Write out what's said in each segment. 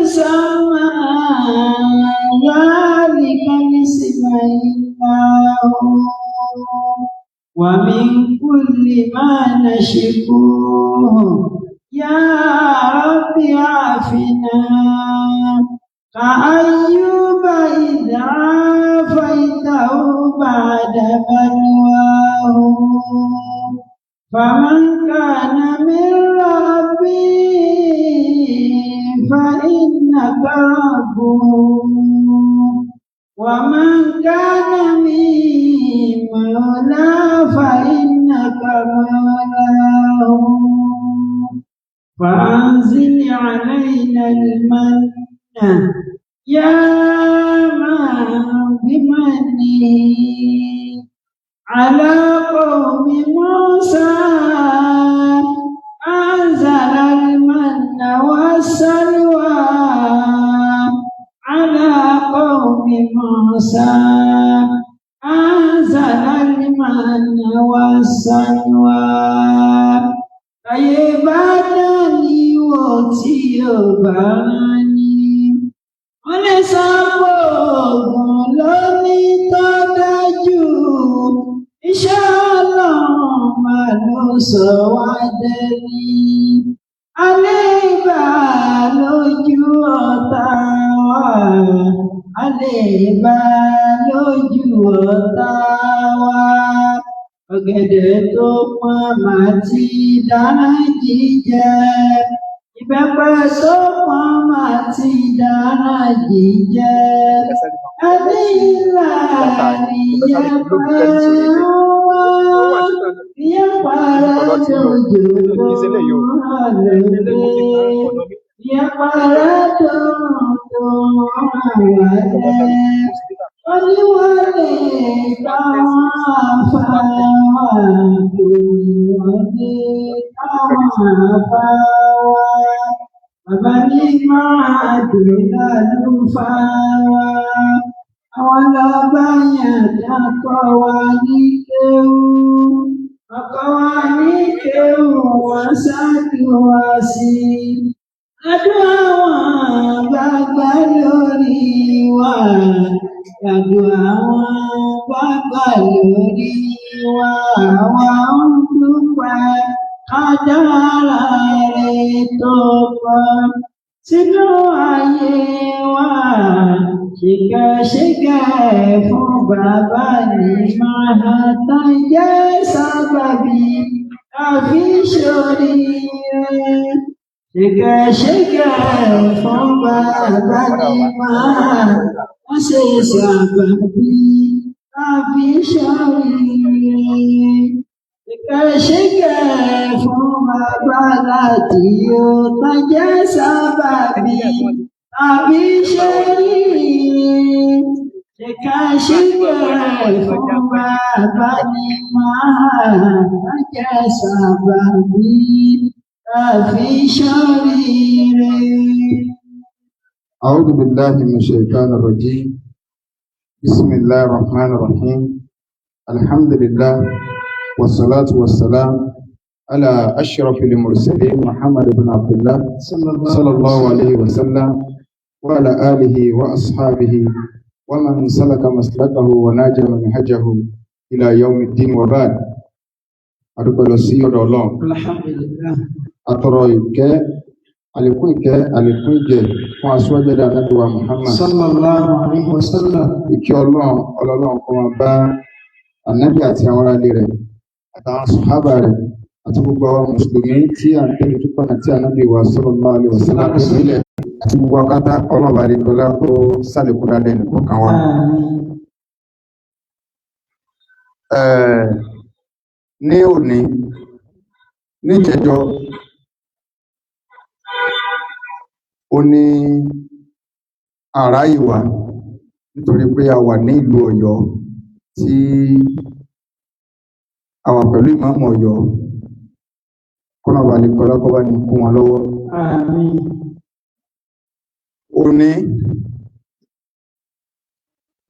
يسمى ذلك الاسم إلا هو. ومن كل ما نشكوه يا رب عافنا، كأيوب إذ عافيته بعد بلواه. فمن كان من ربي فإنك ربه، ومن كان من مولى فإنك مولاه. فأنزل علينا المن يا من بمنه على قوم موسى أنزل المن والسلوى، على قوم موسى أنزل المن والسلوى. Ayé bá dání wò tí ò bá ní, wọ́n lè sọ pé oògùn lóní tó dájú. Iṣẹ́ Ọlọ́run máa ló sọ wá dẹni àlébà lójú ọ̀tá wa, àlébà lójú ọ̀tá wa. Ọ̀gẹ̀dẹ̀ tó pọ́n máa ti dáná jíjẹ, ìbẹ́pẹ tó pọ́n máa ti dáná jíjẹ. Ẹni ńlá níyẹ̀pẹ̀ wá, ìyẹ̀pẹ̀ rẹ̀ dojú tó hàn lóde, ìyẹ̀pẹ̀ rẹ̀ dùn tó hàn wálẹ̀. Oníwọlé táwọn afáwà, oníwọlé táwọn afáwà. Bàbá ní máa dùn lálùfáà wa. Àwọn lọ́ba yàn dákọ̀ wa ní kéwú. Ọkọ̀ wa ní kéwú, wọ́n ṣàdúrà sí. Àdúrà wọn gbàgbà lórí wa. Àdúrà wọn gbàgbà lórí wa. Àwa ń dúpẹ́ kádàrá rẹ̀ tó kọ sínú ayé wa. Ṣìkẹ̀ṣìkẹ̀ fún bàbá ní máa tán jẹ́ sábàbí káfí ṣoríire. Ṣìkẹ̀ṣìkẹ̀ fún bàbá ní máa wọ́n ṣe sábàbí káfí ṣoríire. Ṣìkẹ̀ṣìkẹ̀ fún bàbá láti ó tán jẹ́ sábàbí tàbí ṣoríire. Ṣìkẹ̀ṣìkẹ̀ fún bàbá ní máa tán jẹ́ sábàbí tàbí ṣoríire. أعوذ بالله من الشيطان الرجيم. بسم الله الرحمن الرحيم. الحمد لله والصلاة والسلام على أشرف المرسلين محمد بن عبد الله صلى الله عليه وسلم وعلى آله وأصحابه ومن سلك مسلكه ونهج منهجه إلى يوم الدين، وبعد. Adúpẹ́ lọ sí ọ̀dọ̀ Ọlọ́run. Alhamdulillah. Atọrọ ìkẹ́, àlékún ìkẹ́, àlékún ìgẹ̀ fún aṣíwájú ẹ̀dá, Ànábì wa Muhammad. Sallallahu alayhi wa sallam. Ìkẹ́ Ọlọ́run, ọlọ́run kó máa bá Ànábì àti àwọn aráalé rẹ̀ àtàwọn sàhábà rẹ̀ àti gbogbo àwọn mùsùlùmí tí à ń tẹ̀lé tó pàdé tí Ànábì wa sallallahu alaihi wasallam tó sílẹ̀ àti gbogbo akátá ọlọ́ọ̀bà àdìgbọ́lá kó sàlékún dáadáa ẹnìkọ̀ọ̀kan wa. Àmín. Ní òní níjẹjọ, ó ní àráyè wa nítorí pé a wà ní ìlú Ọ̀yọ́ tí a wà pẹ̀lú ìmáàmù Ọ̀yọ́, kọ́nà bá lè kọ́lá kọ́ bá ní kún wọn lọ́wọ́. Àmín. Òní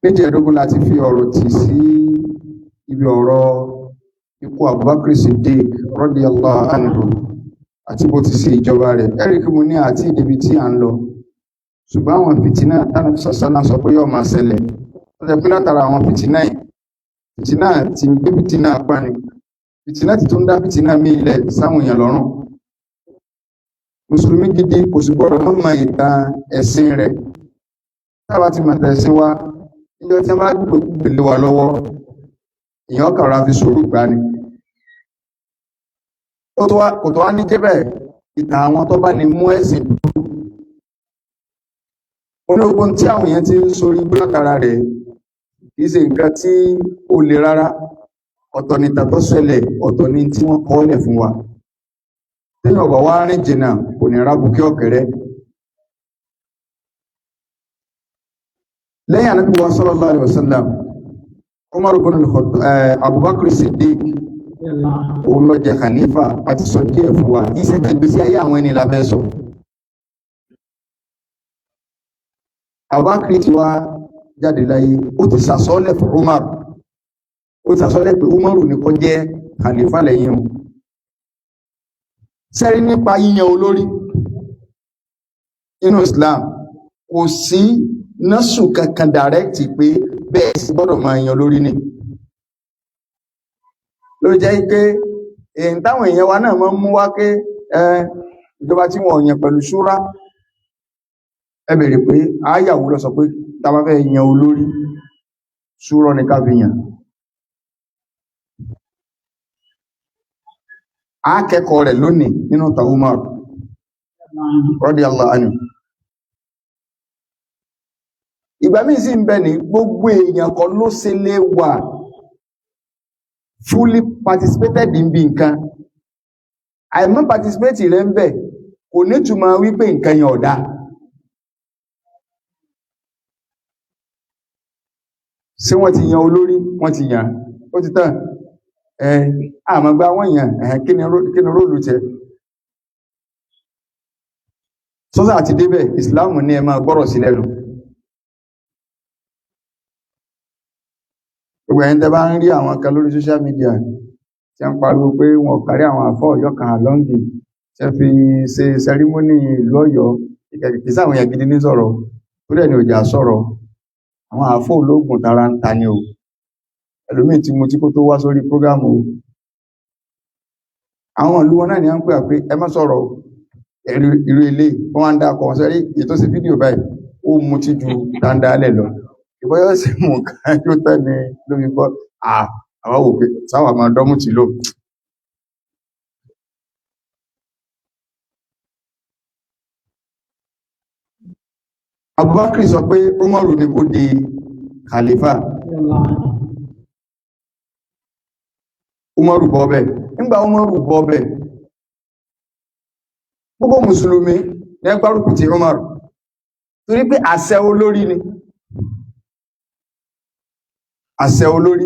níjẹ̀ẹ́dógún láti fi ọ̀rọ̀ tì sí ibi ọ̀rọ̀ ikú Abubakar Siddiq radiyallahu anhu àti bó ti ṣe ìjọba rẹ̀. Ẹ̀rí kí mo ní àti ìdíbi tí à ń lọ. Ṣùgbọ́n àwọn fìtínà tánà sọ̀sánà sọ pé yóò máa ṣẹlẹ̀, ó jẹ́ pé látara àwọn fìtínà yìí, fìtínà ti ń gbé fìtínà pani, fìtínà ti tún dá fìtínà míì lẹ̀ sáwọn èèyàn lọ́rùn. Mùsùlùmí gidi kò sì gbọ́dọ̀ má mọ ìtàn ẹ̀sìn rẹ̀. Táwa ti mọ̀ tẹ̀sìn wa, níjọ́ tí wọ́n bá gbègbè wa lọ́wọ́, èèyàn kàrà fi sùúrù gbà ni. Ó tó wá kò tó wá ní jẹ́ bẹ́ẹ̀, ìtàn àwọn tó bá ní mú ẹ̀sìn dúró. Ológun tí àwọn èèyàn ti ń sorí gbé látara rẹ̀ kì í ṣe nǹkan tí ó le rárá. Ọ̀tọ̀ ni ìtàn tó ṣẹlẹ̀, ọ̀tọ̀ ni tí wọ́n kọ́ lẹ̀ fún wa. Téèyàn ọ̀bà wá rìn jìnnà kò ní rábùkẹ́ ọ̀kẹ́rẹ́. Lẹ́yìn Ànábì wa sallallahu alaihi wasallam, Umar ibn al-Khattab, Abubakar Siddiq, òun ló jẹ khalifa, àti sọ díẹ̀ fún wa. Kì í ṣe ìgbésí ayé àwọn ẹni la fẹ́ sọ. Abubakar ti wá jáde láyé, ó ti sàsọ́lẹ̀ fún Umar, ó ti sàsọ́lẹ̀ pé Umaru ní kó jẹ́ khalifa lẹ́yìn o. Sẹ́rí nípa yíyan olórí inú Islam, kò sí násù kankan dàrẹ́kìtì pé bẹ́ẹ̀ sì gbọ́dọ̀ máa yan olórí ni. Ló jẹ́ pé èyí táwọn èèyàn wa náà máa ń mú wá pé ìjọba tí wọ́n yàn pẹ̀lú ṣúrá, ẹ bèèrè pé àyàwó lọ sọ pé tá bá fẹ́ yan olórí ṣúrọ́ ni ká fi yàn. Akẹ́kọ̀ọ́ rẹ̀ lónìí nínú Umar radiyallahu anhu. Ìgbà míì sì ń bẹ ní gbogbo èèyàn kan ló ṣe lè wà fully participated in bí nǹkan. Àìmọ́ participate rẹ̀ ń bẹ kò nítumọ̀ wípé nǹkan yẹn ọ̀dá. Ṣé wọ́n ti yan olórí? Wọ́n ti yàn. Ó ti tán. Àmọ́ gba wọ́n yàn, kí ni róòlù tẹ? Sọ́sà àti débẹ̀, Ìsìláàmù ní ẹ máa gbọ́rọ̀ sí lẹ́nu. Gbogbo ẹ̀yin tẹ́ bá ń rí àwọn kan lórí social media tí ń pariwo pé wọn ò kárí àwọn àfọ́ Ọ̀yọ́ kan àlọ́ǹgì tí wọ́n fi ṣe sẹrímónì ìlú Ọ̀yọ́, kì í sáwọn èèyàn gidi ní sọ̀rọ̀, torí ẹ̀ ní òjà sọ̀rọ̀. Àwọn àfọ́ ológun tara ń ta ni o. Ẹlòmíì ti mutí kó tó wá sórí prógámù o. Àwọn ìlú wọn náà ni wọ́n ń pè pé ẹ má sọ̀rọ̀ irú ilé wọ́n wá ń dákọ̀ wọn sẹ́rí ètò sí fídíò báyìí, ó mutí ju dáńdálẹ̀ lọ. Ìbọ́yọ̀ sì mú nǹkan tó tẹ́ ni lómi gbọ́. Àwọn wò pé sáwà máa dọ́mú tì lò. Abubakar sọ pé Umaru ni kó di khalifa. Umaru bọ́ bẹ́ẹ̀. Nígbà Umaru bọ́ bẹ́ẹ̀, gbogbo Mùsùlùmí ní ẹgbárùkù ti Umaru. Torí pé àṣẹ olórí ni. Àṣẹ olórí.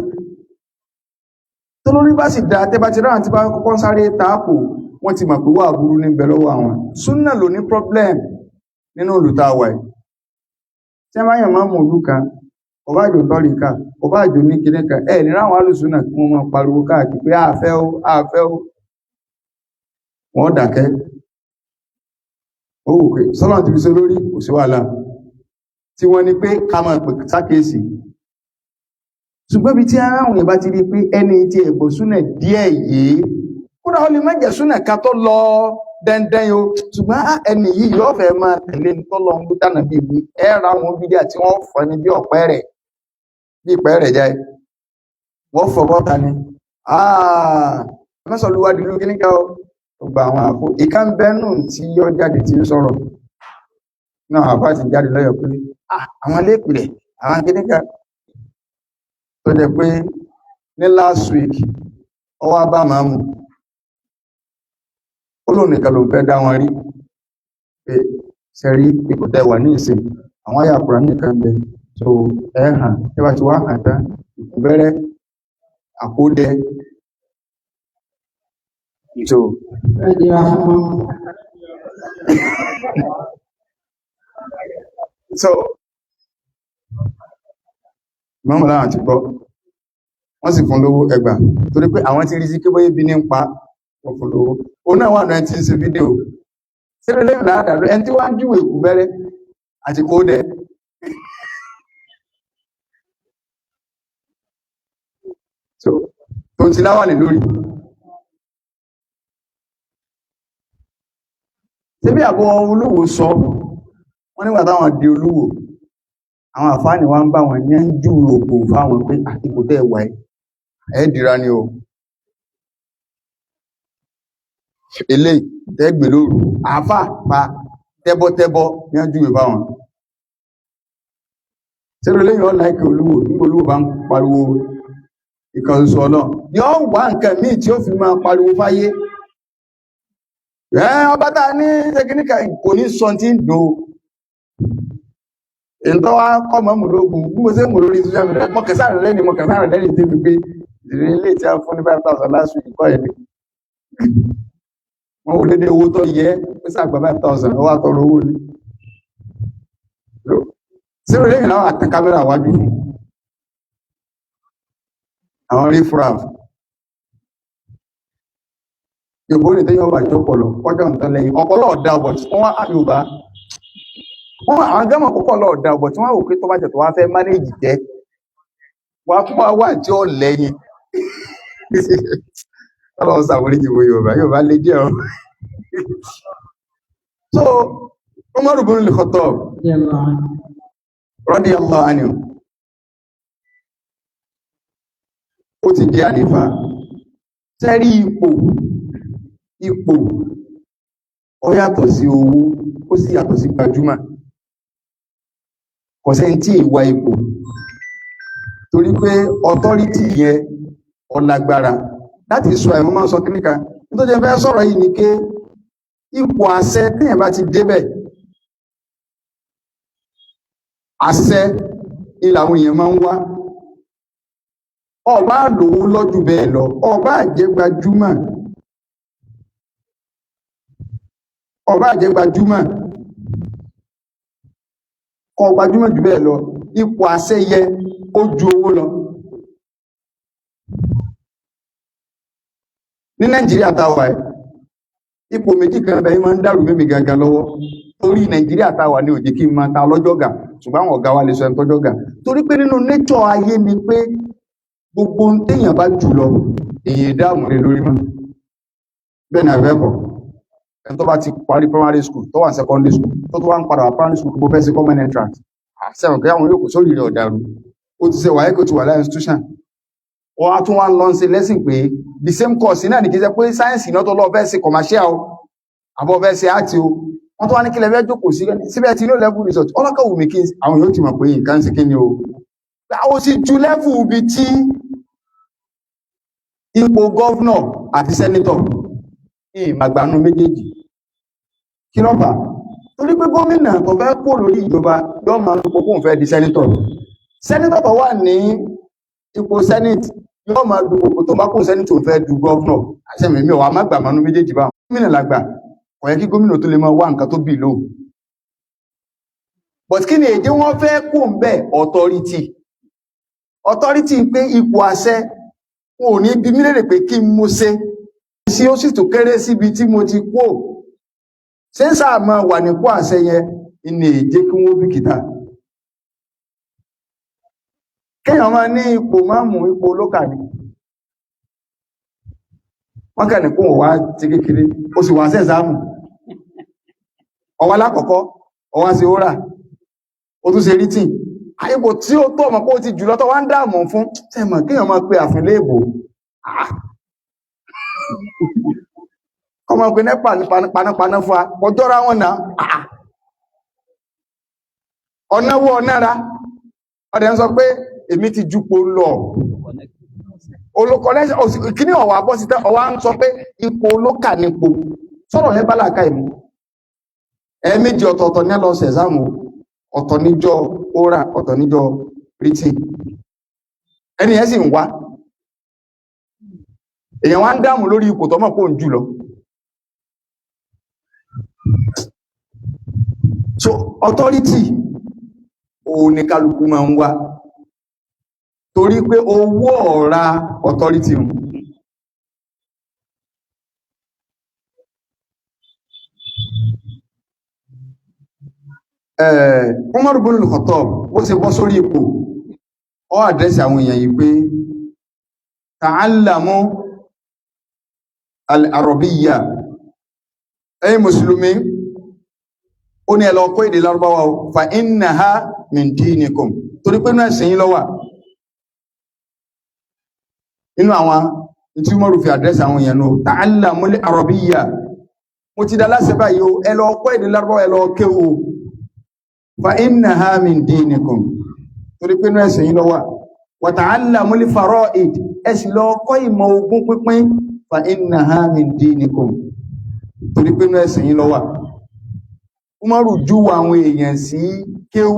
Tó lórí bá sì dá, tẹ́ bá ti ráhùn tí bá kọ́kọ́ sáré tààkò, wọ́n ti mọ̀ pé wà burú ní bẹ lọ́wọ́ àwọn. Súnà ló ní problem nínú olùtawà yìí. Tí a bá yàn máa mú ìlú kan, ọba àjò tọ́ríkà, ọba àjò ní kinní kan, ẹ̀ ní ráwọn alùsùnà kí wọ́n máa pariwo káàkiri pé àfẹ́ o, àfẹ́ o. Wọ́n dákẹ́. Ó wò pé sọ́lá ti fi ṣe lórí, kò sí wàhálà. Tí wọ́n ní pé ká máa pè sákèsì. Ṣùgbọ́n bí tí aráwọ̀ yẹn bá ti rí pé ẹni tí ẹ̀gbọ́n súnà díẹ̀ yìí, kódà ó lè má jẹ́ súnà ká tó lọ dẹ́ndẹ́n o, ṣùgbọ́n ẹni yìí yóò fẹ́ máa tẹ̀lé ní tọ́lọ ń gbé tànà bí ìwé, ẹ ra àwọn bídíà tí wọ́n fọ́ ní bí ọ̀pẹ́ rẹ̀, bí ìpẹ́ rẹ̀ jẹ́, wọ́n fọ́ bọ́ta ni. Mẹ́sàn-án ló kíníkà o, gbogbo àwọn àpò ìka ń bẹ́nu tí yọ jáde tí ń sọ̀rọ̀ náà, àbá ti jáde lọ́yọ̀ pé àwọn ilé ìpìlẹ̀, àwọn kíníkà tó jẹ́ pé ní last week ọwọ́ bá máa mú ó lóun nìkan ló ń fẹ́ dá wọn rí pé sẹ́rí ipò tẹ́ wà ní ìsìn àwọn àyà Kùránì nìkan bẹ so ẹ hàn ẹ bá ti wá hàn tán ìkúbẹ́rẹ́ àkódẹ so. So mọ́mọ́ láwọn ti gbọ́, wọ́n sì fún lówó ẹgbà torí pé àwọn ti rí sí kébóyé bí ní ń pa wọ́n fún lówó. Òun náà wà náà ti ń ṣe fídíò sílẹ̀ lẹ́yìn láàdàlú ẹni tí wọ́n ń júwèé kú bẹ́rẹ́. Àti kódẹ. So tó ń ti láwà ní lórí. Ṣébí àbọ̀ olówó sọ wọ́n nígbà táwọn di olówó, àwọn àfáàní wa ń bá wọn ní ń jù òpó fáwọn pé àtìkò tẹ́ ẹ wà ẹ dìra ni o, eléyìí tẹ́ gbé lóru àáfà pa tẹ́bọ́tẹ́bọ́ ní ń júwe fáwọn. Ṣé eléyìí ọ̀la ìkẹ́ olówó nígbà olówó bá ń pariwo ìkànnì sọ náà yóò wá nǹkan míì tí ó fi máa pariwo fáyé. Ọba tá a ní tẹkíníkà kò ní sọ tí ń dùn ntọ́ wa kọ́ mọ́ mú lógun bí mo ṣe mú lórí social media, mo kẹsàn án lẹ́ni, mo kẹsàn án lẹ́ni débi pé ìdílé ilé tí a fún ní 5,000 last week kọ́ ẹ̀ ni wọ́n wò dédé owó tó yẹ ó sàgbà 5,000 ó wà tọrọ owó ni. Sínú lẹ́yìn náà àtẹ kámẹ́rà wájú fún àwọn rí fúra Yorùbá ní tẹ́yọ̀ bá jọ pọ̀lọ̀ kọjọ́ nǹkan lẹ́yìn ọpọlọ ọ̀dà ọ̀bọ̀ tí wọ́n á Yorùbá wọ́n àwọn gámọ̀ púpọ̀ lọ ọ̀dà ọ̀bọ̀ tí wọ́n wò pé tó bá jẹ̀ tó wá fẹ́ mánéèjì jẹ́ wọ́n á kó wá tí ó lẹ́yìn. Ọlọ́run ṣàforíjì wo Yorùbá, Yorùbá lè jẹ́ ọ. So Umar ibn al-Khattab radiyallahu anhu ó ti di àlífà. Sẹ́rí ipò, ipò ó yàtọ̀ sí owó, ó sì yàtọ̀ sí gbajúmọ̀. Kò sẹ́ni tí ìwà ipò, torí pé ọtọ́rítì yẹn ọlágbára láti sọ ẹ̀wọ̀n máa ń sọ kíníkà. Nítorí ẹ fẹ́ sọ̀rọ̀ yìí ni pé ipò àṣẹ téèyàn bá ti débẹ̀, àṣẹ ni làwọn èèyàn máa ń wá. Ọba lówó lọ́jù bẹ́ẹ̀ lọ, ọba àjẹ́ gbajúmọ̀, ọba àjẹ́ gbajúmọ̀, kọ gbajúmọ̀ jù bẹ́ẹ̀ lọ, ipò àṣẹ yẹ ó ju owó lọ. Ní Nàìjíríà tá a wà ẹ́, ipò méjì kan bẹ́ẹ̀ máa ń dàrú mímì gangan lọ́wọ́. Torí Nàìjíríà tá a wà ní òjì kí n máa ta lọ́jọ́ gà, ṣùgbọ́n àwọn ọ̀gá wa lè sọ ẹni tọ́jọ́ gà. Torí pé nínú nature ayé ni pé gbogbo ohun téèyàn bá jù lọ, èyí dáàmú lé lórí mọ́. Bẹ́ẹ̀ ni àbẹ́kọ̀. Ẹni tó bá ti parí primary school, tó wà ní secondary school, tó tó wá ń padà wá primary school, gbogbo fẹ́ sí common entrance. Àṣẹ ọ̀gá àwọn yòókù sórí rẹ̀ ọ̀dàrú. Ó ti ṣe wáyé kó ti wà láyé institution. Wọ́n á tún wá ń lọ ṣe lẹ́sìn pé the same course náà ní kí n ṣe pé sáyẹ́nsì náà tó lọ fẹ́ ṣe commercial o, àbọ̀ fẹ́ ṣe art o. Wọ́n tún wá ní kí lẹ fẹ́ jókòó sí síbẹ̀ tí no level result. Ọlọ́kọ̀ wù mí kí àwọn yóò ti mọ̀ pé nǹkan ṣe kí ni o. Ó sì ju level ibi tí ipò gọ́vnọ̀ àti sẹ́nítọ̀ ìmàgbànú méjèèjì. Kí ló fà á? Torí pé gómìnà tó fẹ́ kó lórí ìjọba yóò máa ń kókó fẹ́ di sẹ́nítọ̀. Sẹ́nítọ̀ tó wà ní ipò sẹ́nítì yóò máa du kòkó tó bá kó sẹ́nítọ̀ fẹ́ du gọ́vnọ̀. Àṣẹ mi ò wá má gbà mọ́nú méjèèjì báwọn. Gómìnà làgbà, kò yẹ kí gómìnà tó lè máa wá nǹkan tó bì lò. But kí ni èdè wọn fẹ́ kó ń bẹ̀? Authority. Authority pé ipò àṣẹ wọn ò ní bi mí léèrè pé kí n mo ṣe sí, ó sì tó kéré síbi tí mo ti kú. Ṣé ń sáà máa wà nípò àṣẹ yẹn ní èjé kí wọ́n bìkítà. Kéèyàn máa ní ipò máàmù, ipò olókà ni wọ́n kàn ní kó wọ́n wá ti kékeré, ó sì wá sẹ́ẹ̀sáàmù ọwọ́ alákọ̀ọ́kọ́, ọwọ́ sí ó rà, ó tún ṣe rítìn àyíkò tí ó tó ọmọ pé ó ti jùlọ tó wá ń dààmú fún sẹ́mọ̀ kéèyàn máa pe àfin léèbò kọmọ pé nẹ́pà ní panápaná fún wa ọjọ́ra wọn náà ọ̀nàwó ọ̀nára ọdẹ ń sọ pé èmi ti jùpò lọ olùkọ́lẹ́sẹ̀ kíní ọ̀wà bọ́ sí tẹ́ ọwá ń sọ pé ipò olókà nípò sọ̀rọ̀ yẹn bá làákà ìmú. Ẹ̀ẹ̀mejì ọ̀tọ̀ọ̀tọ̀ ní ẹ lọ sẹ̀sáàmù, ọ̀tọ̀ níjọ́ óra, ọ̀tọ̀ níjọ́ rítì. Ẹni yẹn sì ń wá èèyàn wá ń dààmú lórí ipò tọ́mọ̀ pò ń jù lọ. So authority òun ni kálukú máa ń wá, torí pé owó ọ̀ra authority hùn. Umar ibn al-Khattab ó ṣe bọ́ sórí ipò, ó address àwọn èèyàn yìí pé ta'allamu al-arabiyya, ẹ̀yin mùsùlùmí, ó ní ẹ lọ kọ́ èdè Lárúbáwá o, fa innaha min dinikum, torí pé inú ẹ̀sìn yín ló wà. Nínú àwọn tí Umaru fi address àwọn èèyàn nù, ta'allamu al-arabiyya, mo ti dá láṣẹ báyìí o, ẹ lọ kọ́ èdè Lárúbáwá, ẹ lọ kéwú o, fa innaha min dinikum, torí pé inú ẹ̀sìn yín ló wà. Wa ta'allamu al-fara'id, ẹ sì lọ kọ́ ìmọ̀ ogún pínpín, fa innaha min dinikum, torí pé inú ẹ̀sìn yín ló wà. Umaru jú àwọn èèyàn sí kéwú,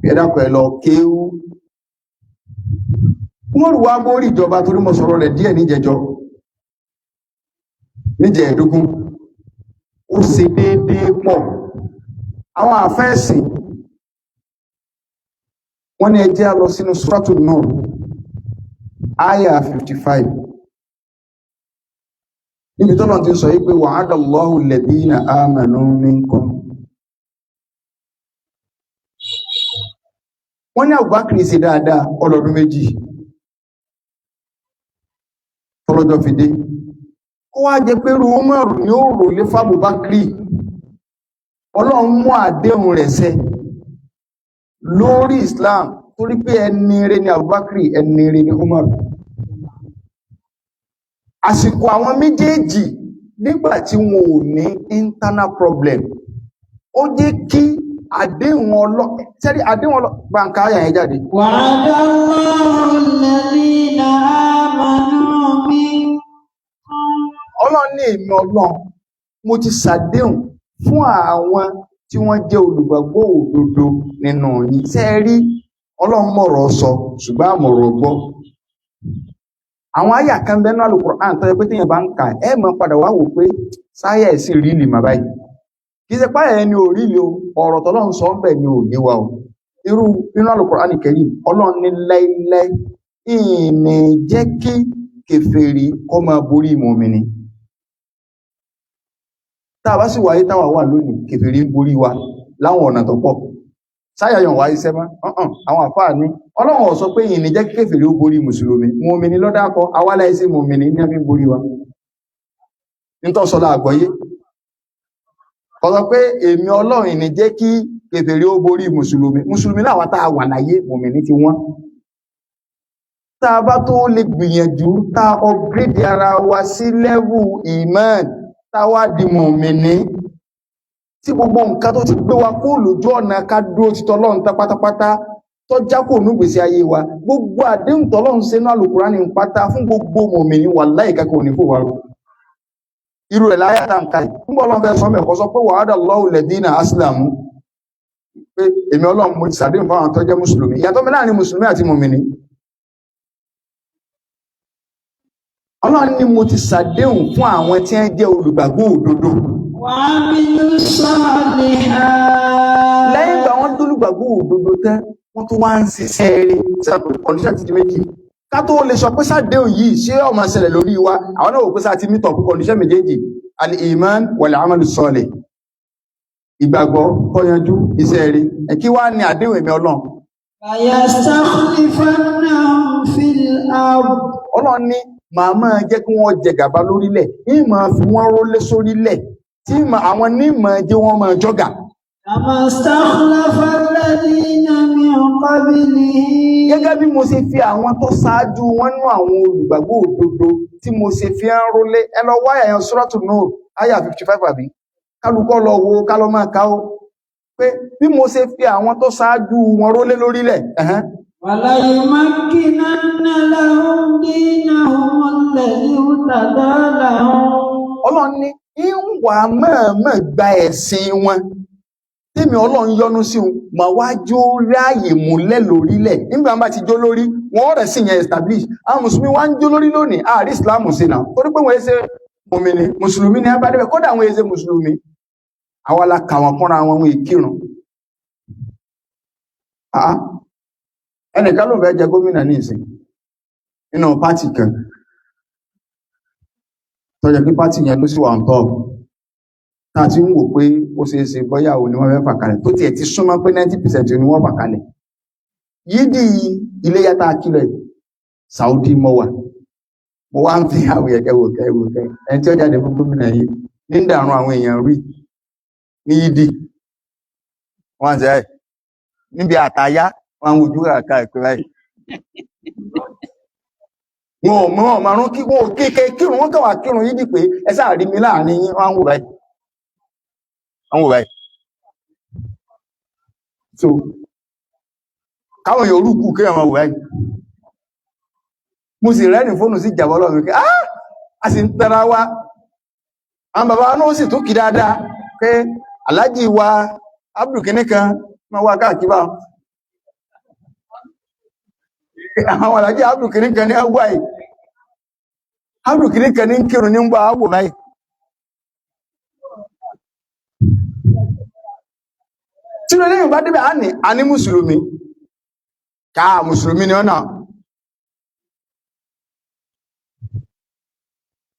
ẹ dákun, ẹ lọ kéwú. Umaru wá borí ìjọba, torí mo sọ̀rọ̀ rẹ̀ díẹ̀ níjẹjọ, níjẹ̀ẹ́dógún. Ó ṣe déédéé pọ̀. Àwọn àfẹ́ẹ̀sìn wọ́n ní ẹ jẹ́ á lọ sínú Suratu Nur, aya 55, níbi tọ́lọ̀ ti sọ yí pé wa'ada Allahu alladhina amanu minkum. Wọ́n ní Abubakar ṣe dáadáa ọlọ́dún 2 tọ́lọ́jọ́ fi dé. Ó wá jẹ́ pé irú Umaru ni ó rò lé fábùbákiri. Ọlọ́run mú àdéhùn rẹ̀ ṣẹ lórí Islam, torí pé ẹni rere ni Abubakar, ẹni rere ni Umaru. Àsìkò àwọn méjèèjì, nígbà tí wọn ò ní internal problem, ó jẹ́ kí àdéhùn ọlọ́ sẹ́rí àdéhùn ọlọ́ gbàǹkà ayà yẹn jáde. وعد الله الذين آمنوا منكم. Ọlọ́run ní èmi Ọlọ́run mo ti ṣàdéhùn fún àwọn tí wọ́n jẹ́ olùgbàgbọ́ òdodo nínú yín. Ṣé ẹ rí, Ọlọ́run mọ̀rọ̀ sọ, ṣùgbọ́n àmọ̀rọ̀ gbọ́. Àwọn àyà kan bẹ́ẹ̀ náà Al-Qur'an tó yẹ pé téèyàn bá ń kà, ẹ mọ̀ padà wá wò pé sáyà ẹ̀ sì rí lì mà báyìí. Kì í ṣe páyà ẹni ò rí lì o, ọ̀rọ̀ tọ́lọ́run sọ ń bẹ̀ ni ò yé wa o. Irú inú Al-Qur'an Karim, Ọlọ́run ní láíláí ìní jẹ́ kí kèfèrí kó máa borí mùmínì. Tá a bá sì wáyé táwa wà lónìí, kèfèrí ń borí wa láwọn ọ̀nà tó pọ̀. Sáyà yàn wáyé sẹ́mọ́ ọ̀hún. Àwọn àfáà ní Ọlọ́run ò sọ pé ìní jẹ́ kí kèfèrí ó borí mùsùlùmí, mùmínì lọ́dàkọ awálẹ̀ sí mùmínì ní fi ń borí wa. Nítọ́ sọ láàgbọ́yé, kò sọ pé èmi Ọlọ́run ìní jẹ́ kí kèfèrí ó borí mùsùlùmí. Mùsùlùmí láwa tá a wà láyé, mùmínì ti wọ́n. Tá a bá tó lè gbìyànjú tá a upgrade ara wa sí level iman, tá a wá di mùmínì, tí gbogbo nǹkan tó ti gbé wa kó lójú ọ̀nà ká dúró títọ́ Ọlọ́run tán pátápátá, tó já kò ní gbèsè ayé wa, gbogbo àdéhùn tọ́lọ́run ṣe náà Al-Kùránì ń pátá fún gbogbo mùmínì, wàláhì kankan ò ní fò wá rú. Irú rẹ̀ láyé àtàǹkà yìí ń bọ̀. Ọlọ́run fẹ́ sọ mẹ́kọ́ sọ pé wa'ada Allahu alladhina aslamu, pé èmi Ọlọ́run mo ti sàdéhùn fáwọn tó jẹ́ mùsùlùmí. Ìyàtọ̀ mi láàrin mùsùlùmí àti mùmínì, Ọlọ́run ní mo ti sàdéhùn fún àwọn tí wọ́n jẹ́ olùgbàgbọ́ òdodo. وعملوا الصالحات. Lẹ́yìn ìgbà wọ́n dólùgbàgbọ́ òdodo tán, wọ́n tún wá ń ṣiṣẹ́ eré. Sàpè condition ti di méjì ká tó lè sọ pé sàdéhùn yìí ṣé ó máa ṣẹlẹ̀ lórí wa. Àwọn náà wò pé sáà ti meet up condition méjèèjì, al-iman wal-amalu salih, ìgbàgbọ́ tó yanjú, iṣẹ́ eré. Ẹ̀ kí wá ní àdéhùn èmi Ọlọ́run? ليستخلفنهم في الأرض. Ọlọ́run ní màá máa jẹ́ kí wọ́n jẹ gàba lórílẹ̀, ní máa fi wọ́n rólé sórílẹ̀, tí àwọn ní máa jẹ́ wọ́n máa jọ́gà. كما استخلف الذين من قبلهم. Gẹ́gẹ́ bí mo ṣe fi àwọn tó ṣáájú wọn nú àwọn olùgbàgbọ́ òdodo tí mo ṣe fi ń rólé. Ẹ lọ wáyà yẹn, Suratu Nur àyà 55, àbí kálukọ́ lọ wo kálọ́ máa ká ó pé bí mo ṣe fi àwọn tó ṣáájú wọn rólé lórílẹ̀. Ẹ̀hẹ́n. وليمكنن لهم دينهم الذي ارتضى لهم. Ọlọ́run ní ìwà mọ̀ọ́mọ̀ gba ẹ̀sìn wọn tèmi Ọlọ́run yọ́nú sí wọn, mà wá jó ráàyè múlẹ̀ lórílẹ̀. Nígbà wọn bá ti jó lórí wọn rẹ̀ sì yẹn establish. Àwọn mùsùlùmí wá ń jó lórí lónìí, àárí Islam sí náà, torí pé wọ́n ṣe mùmìnì, mùsùlùmí ní abádẹ́bẹ̀. Kódà àwọn ṣe mùsùlùmí, àwa la kà wọ́n kúnra wọn, wọn ìkírun. Ẹnìkan ló fẹ́ jẹ gómìnà ní ìsìn nínú party kan tó jẹ́ pé party yẹn ló sì wà ń tọ́. Tá a ti ń wò pé ó ṣeé ṣe bóyá òun ni wọ́n fẹ́ fà kalẹ̀, tó tiẹ̀ ti súnmọ́ pé 90% ni wọ́n fà kalẹ̀. Yídì iléyá tá a kílẹ̀ Saudi mọ́ wà, mo wá ń fi àwọn ẹ̀kẹ́ wò kẹ́ wò kẹ́ ẹni tí ó jáde fún gómìnà yìí ní ń dàrún àwọn èèyàn rí ní yídì. Wọ́n á ṣe ẹ̀ níbi àtàyá, wọ́n á wojú kàkà ìpè báyìí. Wọn ò mọ ọmọrún kí wọn ò kéke kírun, wọn kàn wá kírun yídì pé ẹ sáà rí mi láàrin yín. Wọn á wò báyìí, wọn wò báyìí. So káwọn èèyàn orúkú kéèyàn máa wò báyìí. Mo sì rẹ́rìn, fóònù sí ìjàbọ́ lọ́wọ́ mi pé ah, a sì ń tẹ́ra wa. Àwọn bàbá wa náà sì tún kí dáadáa pé aláàjì wa Abdul kìíní kan máa wá káàkiri bá àwọn aláàjì Abdul kìíní kan ní àwọ̀ yìí, Abdul kìíní kan ní kírun ní ń bọ́ àwọ̀ báyìí. Tí ló lẹ́yìn bá débẹ̀, á ní a ní mùsùlùmí ká mùsùlùmí ni ọ̀nà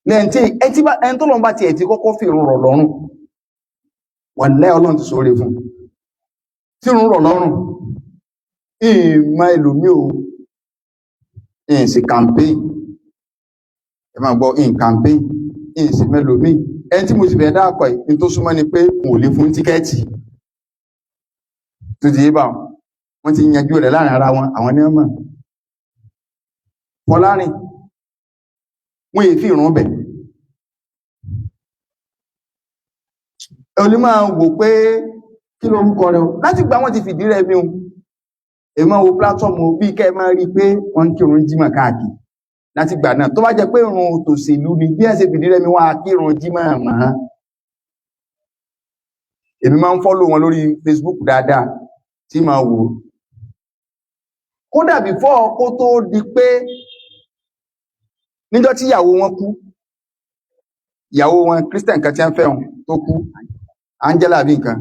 lẹ́yìn tí ẹtí bá ẹni tó lọ́n bá tiẹ̀ ti kọ́kọ́ fi irun rọ̀ lọ́rùn, wàláhì Ọlọ́run ti sọ̀rọ̀ fún tí irun rọ̀ lọ́rùn. Ìmọ̀ ẹlòmí o, ìyìn sí campaign, ẹ máa gbọ́, ìyìn campaign, ìyìn sí mẹ́lòmí. Ẹni tí mo sì fẹ́ dáàkọ̀ yìí ní tó súnmọ́ ni pé n ò lè fún tíkẹ́ẹ̀tì tó ti yé bá wọn. Wọ́n ti yanjú rẹ̀ láàrin ara wọn, àwọn ní ọmọ Fọlárìn wọ́n èé fi ìrún bẹ̀. Olú máa wò pé kí lórúkọ rẹ̀ o láti gba wọ́n ti fìdí rẹ̀ mi o. Èmi máa wo platform o bí kẹ́ ẹ máa rí i pé wọ́n ń kírun jímọ̀ káàkiri láti gbà náà. Tó bá jẹ́ pé ìrun tòṣèlú ni bí ẹ ṣe fìdí rẹ̀ mi wọ́n á kírun jímọ̀ mọ́. Èmi máa ń fọ́lò wọn lórí Facebook dáadáa tí máa wò ó. Kódà before kó tó di pé níjọ́ tí ìyàwó wọn kú, ìyàwó wọn Christian kan tí wọ́n fẹ́ wọn tó kú, Angela bí nǹkan,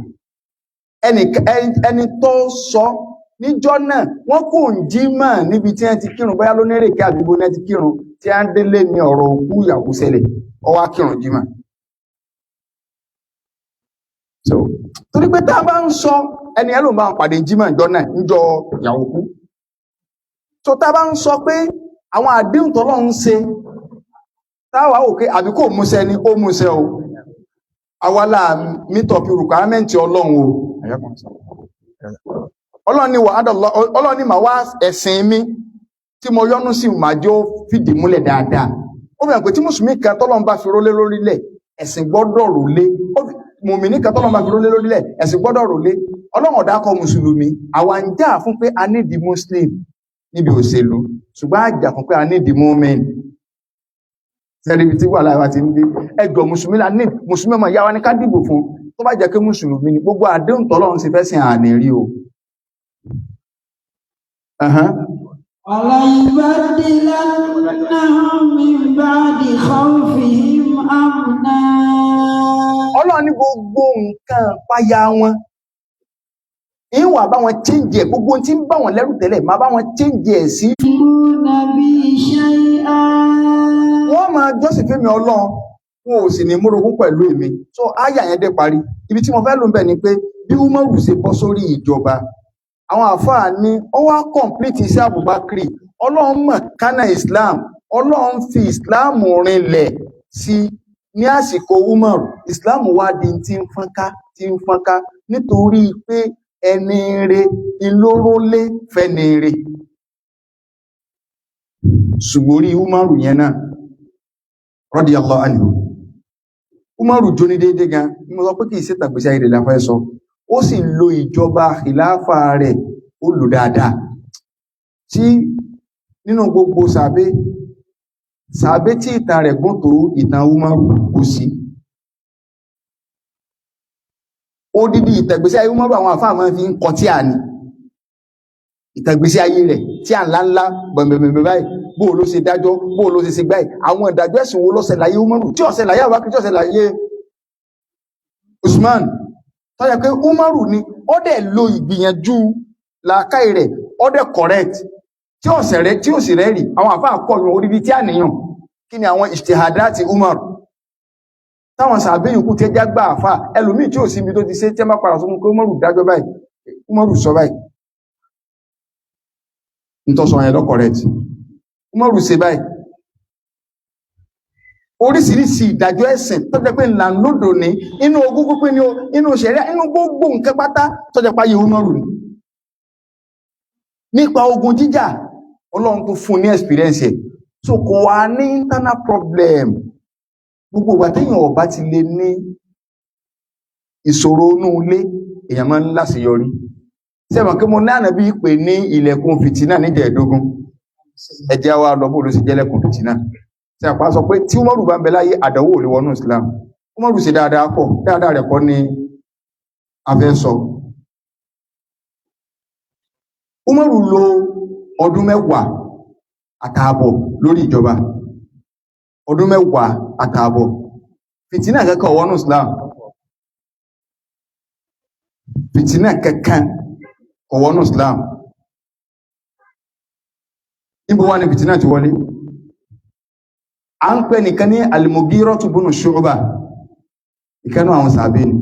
ẹni tó sọ níjọ́ náà, wọ́n kò ń jí mọ̀ níbi tí wọ́n ti kírun, bóyá ló nírèké àdúgbò náà ti kírun, tí wọ́n délé ní ọ̀rọ̀ òkú ìyàwó ṣẹlẹ̀, ó wá kírun jímọ̀. So torí pé tá a bá ń sọ ẹni ẹ ló ń bá wọn pàdé jímọ̀ ìjọ náà níjọ́ ìyàwó kú. So tá a bá ń sọ pé àwọn àdéhùn tọ́lọ́run ń ṣe táwa ò pé àbí kò múṣẹ ni, ó múṣẹ o. Àwa la meet up requirement Ọlọ́run o. Ọlọ́run ní wàhádà, Ọlọ́run ní màá wá ẹ̀sìn mi tí mo yọ́nú sí, màá jẹ́ ó fìdí múlẹ̀ dáadáa. Ó fi hàn pé tí mùsùlùmí kan tọ́lọ́run bá fi rólé lórílẹ̀, ẹ̀sìn gbọ́dọ̀ rólé. Mùmíní kan tọ́lọ́run bá fi rólé lórílẹ̀, ẹ̀sìn gbọ́dọ̀ rólé. Ọlọ́run ọ̀dà kọ mùsùlùmí. Àwa ń jà fún pé a nídìí muslim níbi òṣèlú, ṣùgbọ́n a jà fún pé a nídìí mu'min. Sẹ́ni tí wàhálà wa ti ń dé, ẹjọ́ mùsùlùmí la ní, mùsùlùmí ọmọ ìyá wa ní ká dìbò fún. Tó bá jẹ́ pé mùsùlùmí ni, gbogbo àdéhùn tọ́lọ́run sì fẹ́ sìn àní rí o. وليبدلنهم من بعد خوفهم أمنا. Ọlọ́run ní gbogbo nǹkan páyà wọn, ìwà bá wọn change ẹ̀, gbogbo ohun tí ń bá wọn lẹ́rù tẹ́lẹ̀, máa bá wọn change ẹ̀ sí. يشركون بي شيئا. Wọ́n máa jọ́sìn fẹ́mi Ọlọ́run, wọn ò sì ní múrogún pẹ̀lú èmi. So áyà yẹn dé parí. Ibi tí mo fẹ́ lò ń bẹ̀ ni pé bí Umaru ṣe bọ́ sórí ìjọba, àwọn àfáà ní ó wá complete iṣẹ́ Abubakar. Ọlọ́run mọ̀ kánà Islam, Ọlọ́run fi Islam rinlẹ̀ sí ní àsìkò Umaru. Islam wá di tí ń fọ́nká, tí ń fọ́nká, nítorí pé ẹni re ìlórólé fẹ́ni re. Ṣùgbọ́n orí Umaru yẹn náà, radiyallahu anhu, Umaru jó ní déédéé gan. Mo sọ pé kì í ṣe tàgbésí ayé rẹ̀ la fẹ́ sọ. Ó sì lo ìjọba khilafa rẹ̀, ó lò dáadáa. Tí nínú gbogbo sàbé sàbé tí ìtàn rẹ̀ gùn tó ìtàn Umaru kò sí. Odidi ìtàgbésí ayé Umaru, àwọn àfáà máa fi ń kọ tí a ní ìtàgbésí ayé rẹ̀ tí à ńlá ńlá bọ̀m̀bẹ̀m̀bẹ̀ báyìí, bó o ló ṣe dájọ́, bó o ló ṣe ṣe gbáyìí, àwọn ìdájọ́ ẹ̀sìn wo ló ṣe láyé Umaru tí ó ṣe láyé Abubakar, tí ó ṣe láyé Usman, tó yẹ pé Umaru ni ó dẹ̀ lo ìgbìyànjú làákàyè rẹ̀, ó dẹ̀ correct tí ó sì rẹ̀, tí ó sì rẹ̀ rí. Àwọn àfáà kọyùn orí tí àníyàn kí ni àwọn ijtihadati Umaru. Táwọn sàbẹ̀ yòókù tí ẹ já gbà àfà ẹlòmíì tí ò sí ibi tó ti ṣe tí ẹ má padà sọ fún pé Umaru dájọ́ báyìí, Umaru sọ báyìí, nítọ́sọ yẹn lọ correct, Umaru ṣe báyìí. Oríṣiríṣi ìdájọ́ ẹ̀sìn tó jẹ́ pé ńlá lódò ní inú ogún pínpín ní o, inú ṣẹ̀ríà, inú gbogbo nǹkan pátá tó jẹ́ páyé Umaru ni. Nípa ogun jíjà, Ọlọ́run tó fún ní experience ẹ̀, so kò wá ní internal problem. Gbogbo ìgbà téèyàn ọba ti lè ní ìṣòro inú ilé, èèyàn máa ń láṣeyọrí. Sẹ́wọ̀n kí mo ní ànábì pè ní ilẹ̀kùn fìtínà níjẹ̀ẹ́dógún? Ẹjẹ́ wa lọ bó ló sì jẹ́lẹ̀kùn fìtínà. Tí a pa sọ pé tí Umaru bá ń bẹ láyé, àdánwò ò lè wọnú Islam. Umaru ṣe dáadáa pọ̀, dáadáa rẹ̀ kọ́ ni a fẹ́ sọ. Umaru lo ọdún 10 àtààbọ̀ lórí ìjọba, ọdún 10 àtààbọ̀, fìtínà kankan wọnú Islam, fìtínà kankan kò wọnú Islam. Níbo wá ní fìtínà ti wọlé? A ń pè nìkan ní Al-Mughiratu bunu Shu'ba, ìkẹ́nu àwọn sàbẹ̀ ni.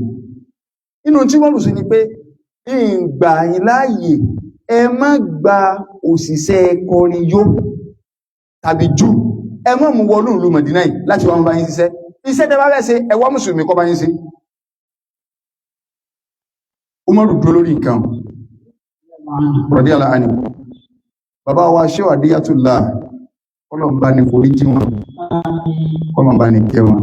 Inú tí wọ́n lù sí ni pé ìgbà yín láàyè, ẹ má gba òṣìṣẹ́ kọrin yó tàbí jù, ẹ má mú wọnú ìlú Mẹdínà yìí láti wá bá yín ṣiṣẹ́. Iṣẹ́ tẹ́ bá fẹ́ ṣe, ẹ wá mùsùlùmí kó bá yín ṣe. Umaru dúró lórí nǹkan radiyallahu anhu. Bàbá wa ṣé wà díyàtúlá, kọlọ̀mbá ní forí jí wọn, kọlọ̀mbá ní kẹ́ wọn.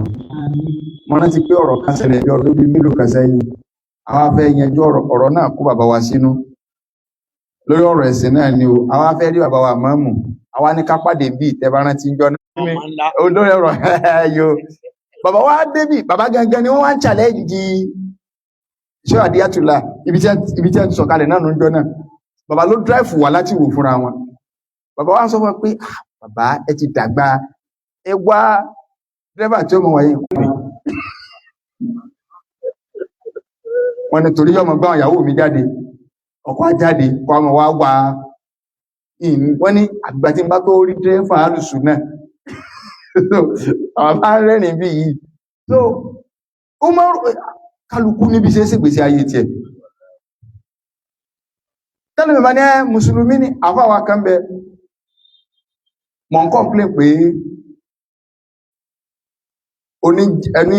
Mo rántí pé ọ̀rọ̀ kan ṣẹlẹ̀ bí ọdún bíi mélòó kan sẹ́yìn. Àwa fẹ́ yanjú ọ̀rọ̀ náà kó bàbá wa sínú lórí ọ̀rọ̀ ẹ̀sìn náà ni o. Àwa fẹ́ rí bàbá wa mọ́mù, àwa ní ká pàdé bíi ìtẹ́bá rántí jọ náà olórí ọ̀rọ̀ yo. Bàbá wa débì, bàbá gangan ni wọ́n wá ń challenge ṣé àdíyàtúlá ibi tí ẹ ti sọ̀kalẹ̀ náà lóúnjọ náà. Bàbá ló drive wá láti wò fúnra wọn. Bàbá wa sọ fún wa pé, "Ah, bàbá ẹ ti dàgbà, ẹ wá dírẹ́fà tí ó mọ̀ wáyé." Wọn ní torí yọmọ gbá ìyàwó mi jáde, ọkọ á jáde kó ọmọ wa wá. Wọn ní àgbà tí n bá tó rí dírẹ́fà alùsùn náà. Àwọn bá ń rẹ́rìn bí yìí. So ó máa kálukú níbi ṣe é ṣègbésí ayé tiẹ̀. Tẹ́lẹ̀ mi bá ní ẹ́ mùsùlùmí ní àfáwà kan bẹ, mọ̀ ń complain pé oní ẹni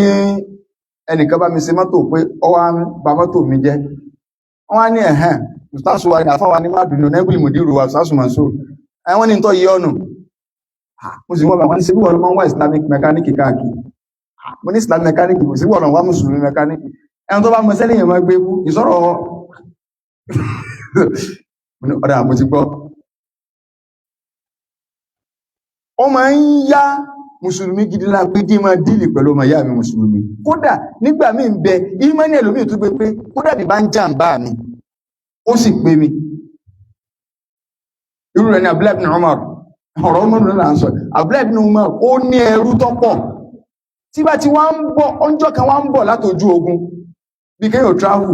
ẹnìkan bá mi ṣe mọ́tò pé ó wá bà mọ́tò mi jẹ́. Wọ́n wá ní ẹ̀hẹ́n ustaṣu wa ní àfáwà ní má bínú nẹ́gbìlì mùdírù wa ustaṣu Mansur, ẹ̀wọ́n ní tọ́ yí ọ̀nù. Mo sì wọ́n bá wọn ní ṣe bí wọ́n lọ máa ń wá Islamic mechanic káàkiri. Mo ní Islamic mechanic kò sí, wọ́n lọ wá mùsùlùmí mechanic. Ẹni tó bá mọ sẹ́lẹ̀ yẹn máa gbé kú ìsọ̀rọ̀. Ọ̀dà mo ti gbọ́. Ó máa ń yá mùsùlùmí gidi la pé kí n máa díìlì pẹ̀lú ọmọ ìyá mi mùsùlùmí. Kódà nígbà míì ń bẹ ìmọ̀ní ẹlòmíì tó gbé pé kódà bí bá ń jàǹbá mi, ó sì pé mi. Irú rẹ̀ ni Abdullahi ibn Umar. Ọ̀rọ̀ Umar náà là ń sọ. Abdullahi ibn Umar ó ní ẹrú tó pọ̀. Tí bá ti wá ń bọ̀, ọjọ́ kan wá ń bọ̀ látọjú ogun bí kéèyàn travel,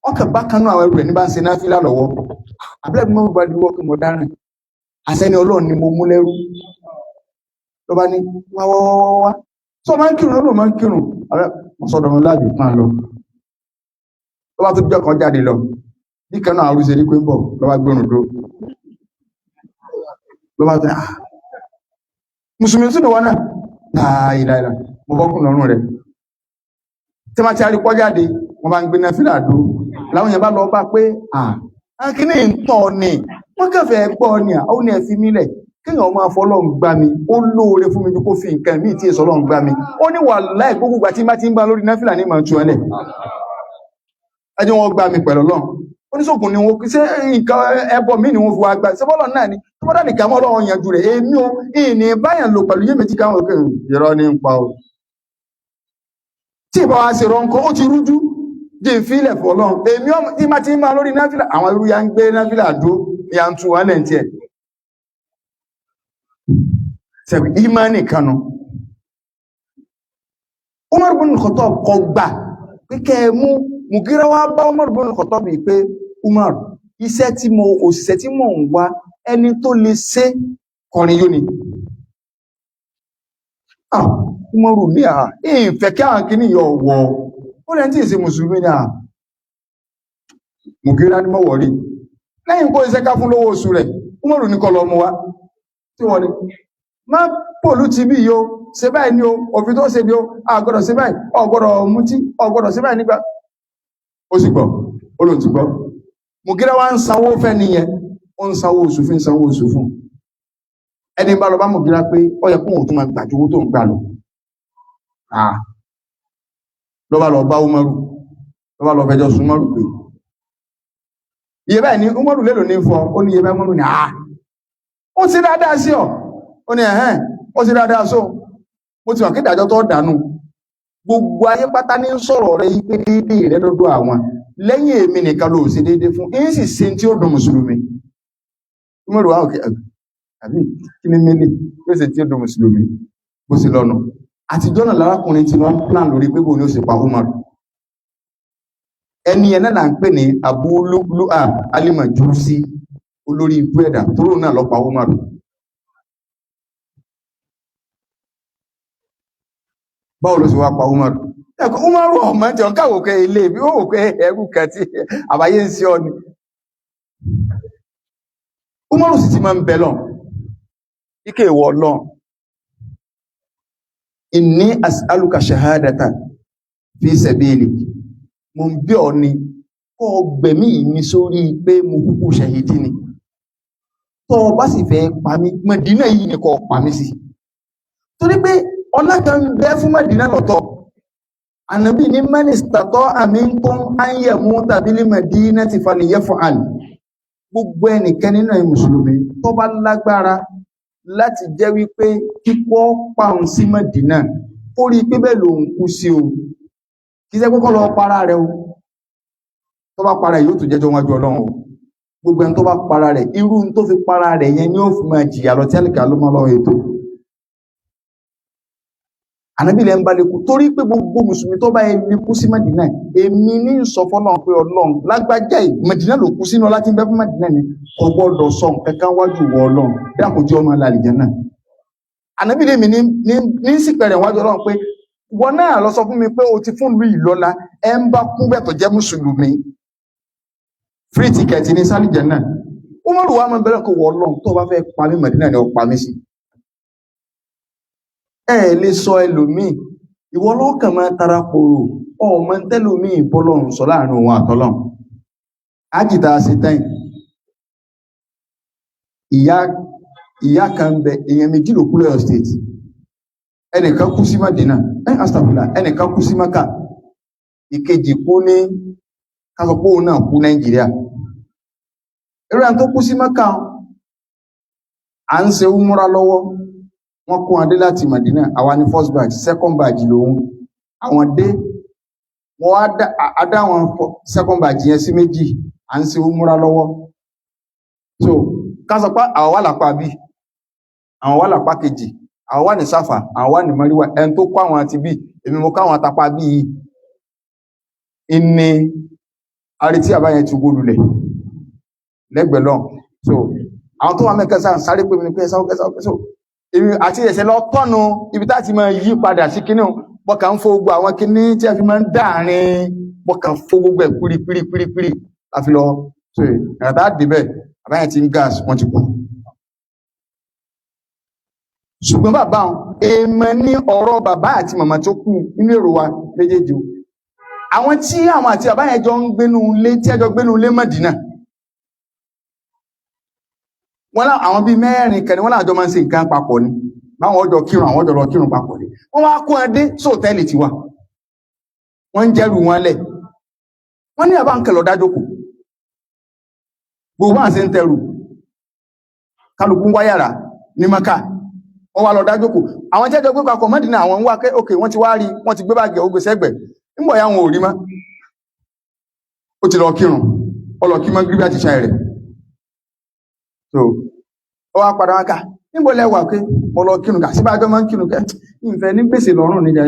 ọkàn bá kanú àwọn ẹrú rẹ̀ ní bá ń ṣe náfìlà lọ́wọ́. Abdullahi ibn Umar bá diwọ́ kí mo dáràn, àṣẹni Ọlọ́run ni mo mú lẹ́rú. Ló bá ní wá wá wá wá, sọ máa ń kírun ló máa ń kírun mọ́sọ̀dọ̀ wọn láàbì kan lọ. Ló bá tó jọ́ kan jáde lọ bí kan náà arúgbó ṣe rí pé ń bọ̀, ló bá gbóòrùn dó, ló bá tẹ ah mùsùlùmí sínú wọn náà láìláìlá mo bọ́kùn lọ́rùn rẹ̀. Tí wọ́n ti arípọ́ jáde, wọ́n bá ń gbé náfìlà dó. Làwọn yẹn bá lọ bá pé ah akíní ń tọ̀ ni wọ́n kẹfẹ́ gbọ́ ni à ó ní ẹ fi mí lẹ̀, kéèyàn máa fọlọ́run gbá mi, ó lóore fún mi ju kó fi nǹkan míì tí èso ọlọ́run gbá mi. Ó ní wàláhì gbogbo ìgbà tí n bá ti ń bá lórí náfìlà ní màá tu ẹ lẹ̀, ẹjọ́ wọn gbá mi pẹ̀lú ọlọ́run. Oníṣògùn ni wọn ṣé nǹkan ẹbọ mi ni wọn fi wá gbá ṣé bọ́lọ̀ náà ni tó bá dàbí kàmọ́ ọlọ́run yanjú rẹ̀. Èmi ò ìní báyàn lò pẹ̀lú yéméjì káwọn òkè irọ́ ní ń pa o. Tí ìbá wa ṣe rọ́nkọ́ ó ti rújú jẹ́ ìfilẹ̀ fọlọ́run. Èmi ọmọ tí má ti ń máa lórí náfìlà, àwọn irú ya ń gbé náfìlà dúró ya ń tu wọn lẹ́ǹtì ẹ̀ sẹ́bi ìmánì kanu. Umar bin Khattab kò gbà pé kẹ́ ẹ mú Mugira wá bá Umar bin Khattab yìí pé Umar, iṣẹ́ tí mo òṣìṣẹ́ tí mò ń wá, ẹni tó lè ṣe kọrin yóò ni. Ah, Umaru ní à ìfẹ́ kí àwọn kìíní yọ wọ̀ ó lẹ́ni tí ì ṣe mùsùlùmí ni à. Mùgírá ní mọ̀wọ̀ rí lẹ́yìn kó iṣẹ́ ká fún lówó oṣù rẹ̀. Umaru ní kọ́ lọ mú wa tí wọ́n ní má pòlú ti bí yóò ṣe báyìí ní o, òfin tó ṣe bí o, àgbọ́dọ̀ ṣe báyìí, ọ̀gbọ́dọ̀ mutí, ọ̀gbọ́dọ̀ ṣe báyìí nígbà. Ó sì gbọ́, ó lòun ti gbọ́. Mùgírá wa ń sanwó fẹ́ nìyẹn, ó ń sanwó oṣù fún, sanwó oṣù fún. Ẹni bá lọ bá Mùgírá pé ó yẹ kóhun tó máa gbàjú owó tó ń gbà lọ. Ló bá lọ bá Umaru, ló bá lọ fẹjọ́ sùn Umaru pé iye báyìí ní Umaru lélò ní fọ, ó ní iye báyìí. Umaru ní àá, ó ti dáadáa sí ọ. Ó ní ẹ̀hẹ́n, ó ti dáadáa sóun, mo ti wà kí ìdájọ́ tó dànù. Gbogbo ayé pátá ní sọ̀rọ̀ rẹ yí pé déédéé rẹ lọ́dọ̀ àwọn, lẹ́yìn èmi nìkan ló ṣe déédéé fún, ń sì ṣe tí ó dùn mùsùlùmí. Umaru wa òkè àbí kí ni mélè yóò ṣe tí ó dùn mùsùlùmí bó ṣe lọ́nà àtijọ́ náà. Lárákùnrin tí wọ́n plan lórí pé bò ní ó ṣe pa Umaru, ẹni yẹn náà là ń pè ní Abu Lu'lu'a al-Majusi, olórí ibú ẹ̀dá tó rò náà ló pa Umaru. Báwo ló ṣe wá pa Umaru? Ẹ̀kọ́ Umaru ọmọ tí wọ́n káwò pé ilé bí ó wò pé ẹrú kan tí àbáyé ń ṣe ọ ni. Umaru sì ti máa ń bẹ lọ ike ìwọ lọ, inni as'aluka shahadata fi sabilik, mo ń bí ọ ni kọ́ gbẹ̀mí mi sórí pé mo kúkú ṣahidi ni, tọ́ ọ bá sì fẹ́ pa mí, Mẹdínà yìí ni kọ́ pa mí sí, torí pé ọlá kan ń bẹ fún Mẹdínà lọ́tọ̀. Ànábì ní mínísítà tọ́ àmì ń kún áyẹ̀mú tàbí ní Mẹdínà ti falẹ̀ fún àlè. Gbogbo ẹnìkan nínú ẹ̀ mùsùlùmí tó bá lágbára láti jẹ́ wípé kíkọ́ pàun sí Mẹdínà, ó rí i pé bẹ́ẹ̀ lòun kú sí o, kì í ṣe pé kọ́ lọ para rẹ̀ o. Tó bá para rẹ̀ yóò tún jẹ́jọ́ wájú Ọlọ́run o. Gbogbo ẹni tó bá para rẹ̀, irú tó fi para rẹ̀ yẹn ni ó fi máa jìyà lọ tí àlìkà ló máa lọ ètò. Ànábì lẹ́ ń bá lè kú, torí pé gbogbo mùsùlùmí tó bá yẹ kú sí Mẹdínà, èmi ní sọ fọ́lọ́run pé Ọlọ́run lágbájá yìí Mẹdínà ló kú sínú, láti ń bẹ fún Mẹdínà ni, kò gbọ́dọ̀ sọ nǹkan kan wájú wọ Ọlọ́run dákun tí ọmọ làlìjẹ náà. Ànábì lèmi ní sípẹ̀rẹ̀ wájú Ọlọ́run pé wọn náà lọ sọ fún mi pé o ti fún ìlú ìlọ́la, ẹ ń bá kú bẹ́ẹ̀ tó jẹ́ mùsùlùmí, free ticket ní sálìjẹ náà. Umaru wa máa bẹ̀rẹ̀ kó wọ Ọlọ́run, tó bá fẹ́ pa mí, Mẹdínà ni ó pa mí sí. Ẹ lè sọ ẹlòmíì, ìwọ lọ́kàn máa tara kòrò ọmọ tẹlòmíì bọ́lọ́run sọ láàrin òun àtọlọ́run. Ájìta ṣe tẹ́yìn, ìyá kan bẹ, èèyàn méjì ló kú lọ́yọ̀ state. Ẹnìkan kú sí Mádínà, astagfirullah, ẹnìkan kú sí Mákà, ìkejì kú ní kásọpọ̀ òun náà kú Nàìjíríà. Irú ẹni tó kú sí Mákà, à ń ṣe úmúra lọ́wọ́, wọ́n kó wọn dé láti Madina, àwa ní first batch, second batch lòun àwọn dé. Wọ́n á dá àwọn second batch yẹn sí méjì. À ń ṣe úmúra lọ́wọ́, so ká sọ pé àwọn wà lápá bí, àwọn wà lápá kejì, àwọn wà ní Sáfà, àwọn wà ní Mọ́ríwà. Ẹni tó kó àwọn àti bí èmi, mo ká àwọn àtàpá bí yìí ìní àrètí àbáyẹn ti wó lulẹ̀ lẹ́gbẹ̀ẹ́ lọ. So àwọn tó wà mẹ́kẹ́ sáà sáré pé mi ní pé ẹsẹ̀ ẹsẹ̀ ẹsẹ̀, èmi àti ẹsẹ̀ lọ tọ́nu ibi tá ti máa yí padà sí kíní o. Bọ́kà ń fo gbogbo àwọn kíní tí a fi máa ń dáàrin, bọ́kà ń fo gbogbo ẹ̀ pírípírípírí láfi lọ. So ìrìnàtà débẹ̀, àbáyẹn ti ń gas, wọ́n ti kú. Ṣùgbọ́n bàbá wọn, èèmọ̀ ní ọ̀rọ̀ bàbá àti màmá tó kú nínú èrò wa méjèèjì o. Àwọn tí àwọn àti bàbá yẹn jọ ń gbénú ilé, tí ẹjọ gbénú ilé Mọ̀dínà, wọ́n lá àwọn bíi mẹ́rin kẹni, wọ́n láàjọ máa ń ṣe nǹkan papọ̀ ni, báwọn ọjọ́ kírun, àwọn ọjọ́ lọ kírun papọ̀ ni. Wọ́n wá kó ẹ dé sóòtẹ́ẹ̀lì tiwa, wọ́n ń jẹ́rù wọn lẹ̀. Wọ́n ní àbá ń kẹlọ̀ dájókòó, gbogbo àṣẹ ń tẹrù, kálukú ń wá yàrá ní Maka, wọ́n wá lọ dájókòó. Àwọn tí ẹjọ́ gbé papọ̀ Mọ́dínà, àwọn ń wá pé ok, wọ́n ti wá rí, wọ́n ti gbé báàgì ó gbé sẹ́gbẹ̀ ńbọ̀ ya, wọn ò rí mọ́. Ó ti lọ kírun, ó lọ kí mọ́ gíríbí àti ṣáì rẹ̀. So ó wá padà wá ká, níbo lẹ wà? Pé mo lọ kírun kà síbájọ́ máa ń kírun kẹ́ ìfẹ́ ní gbèsè lọ́rùn níjà.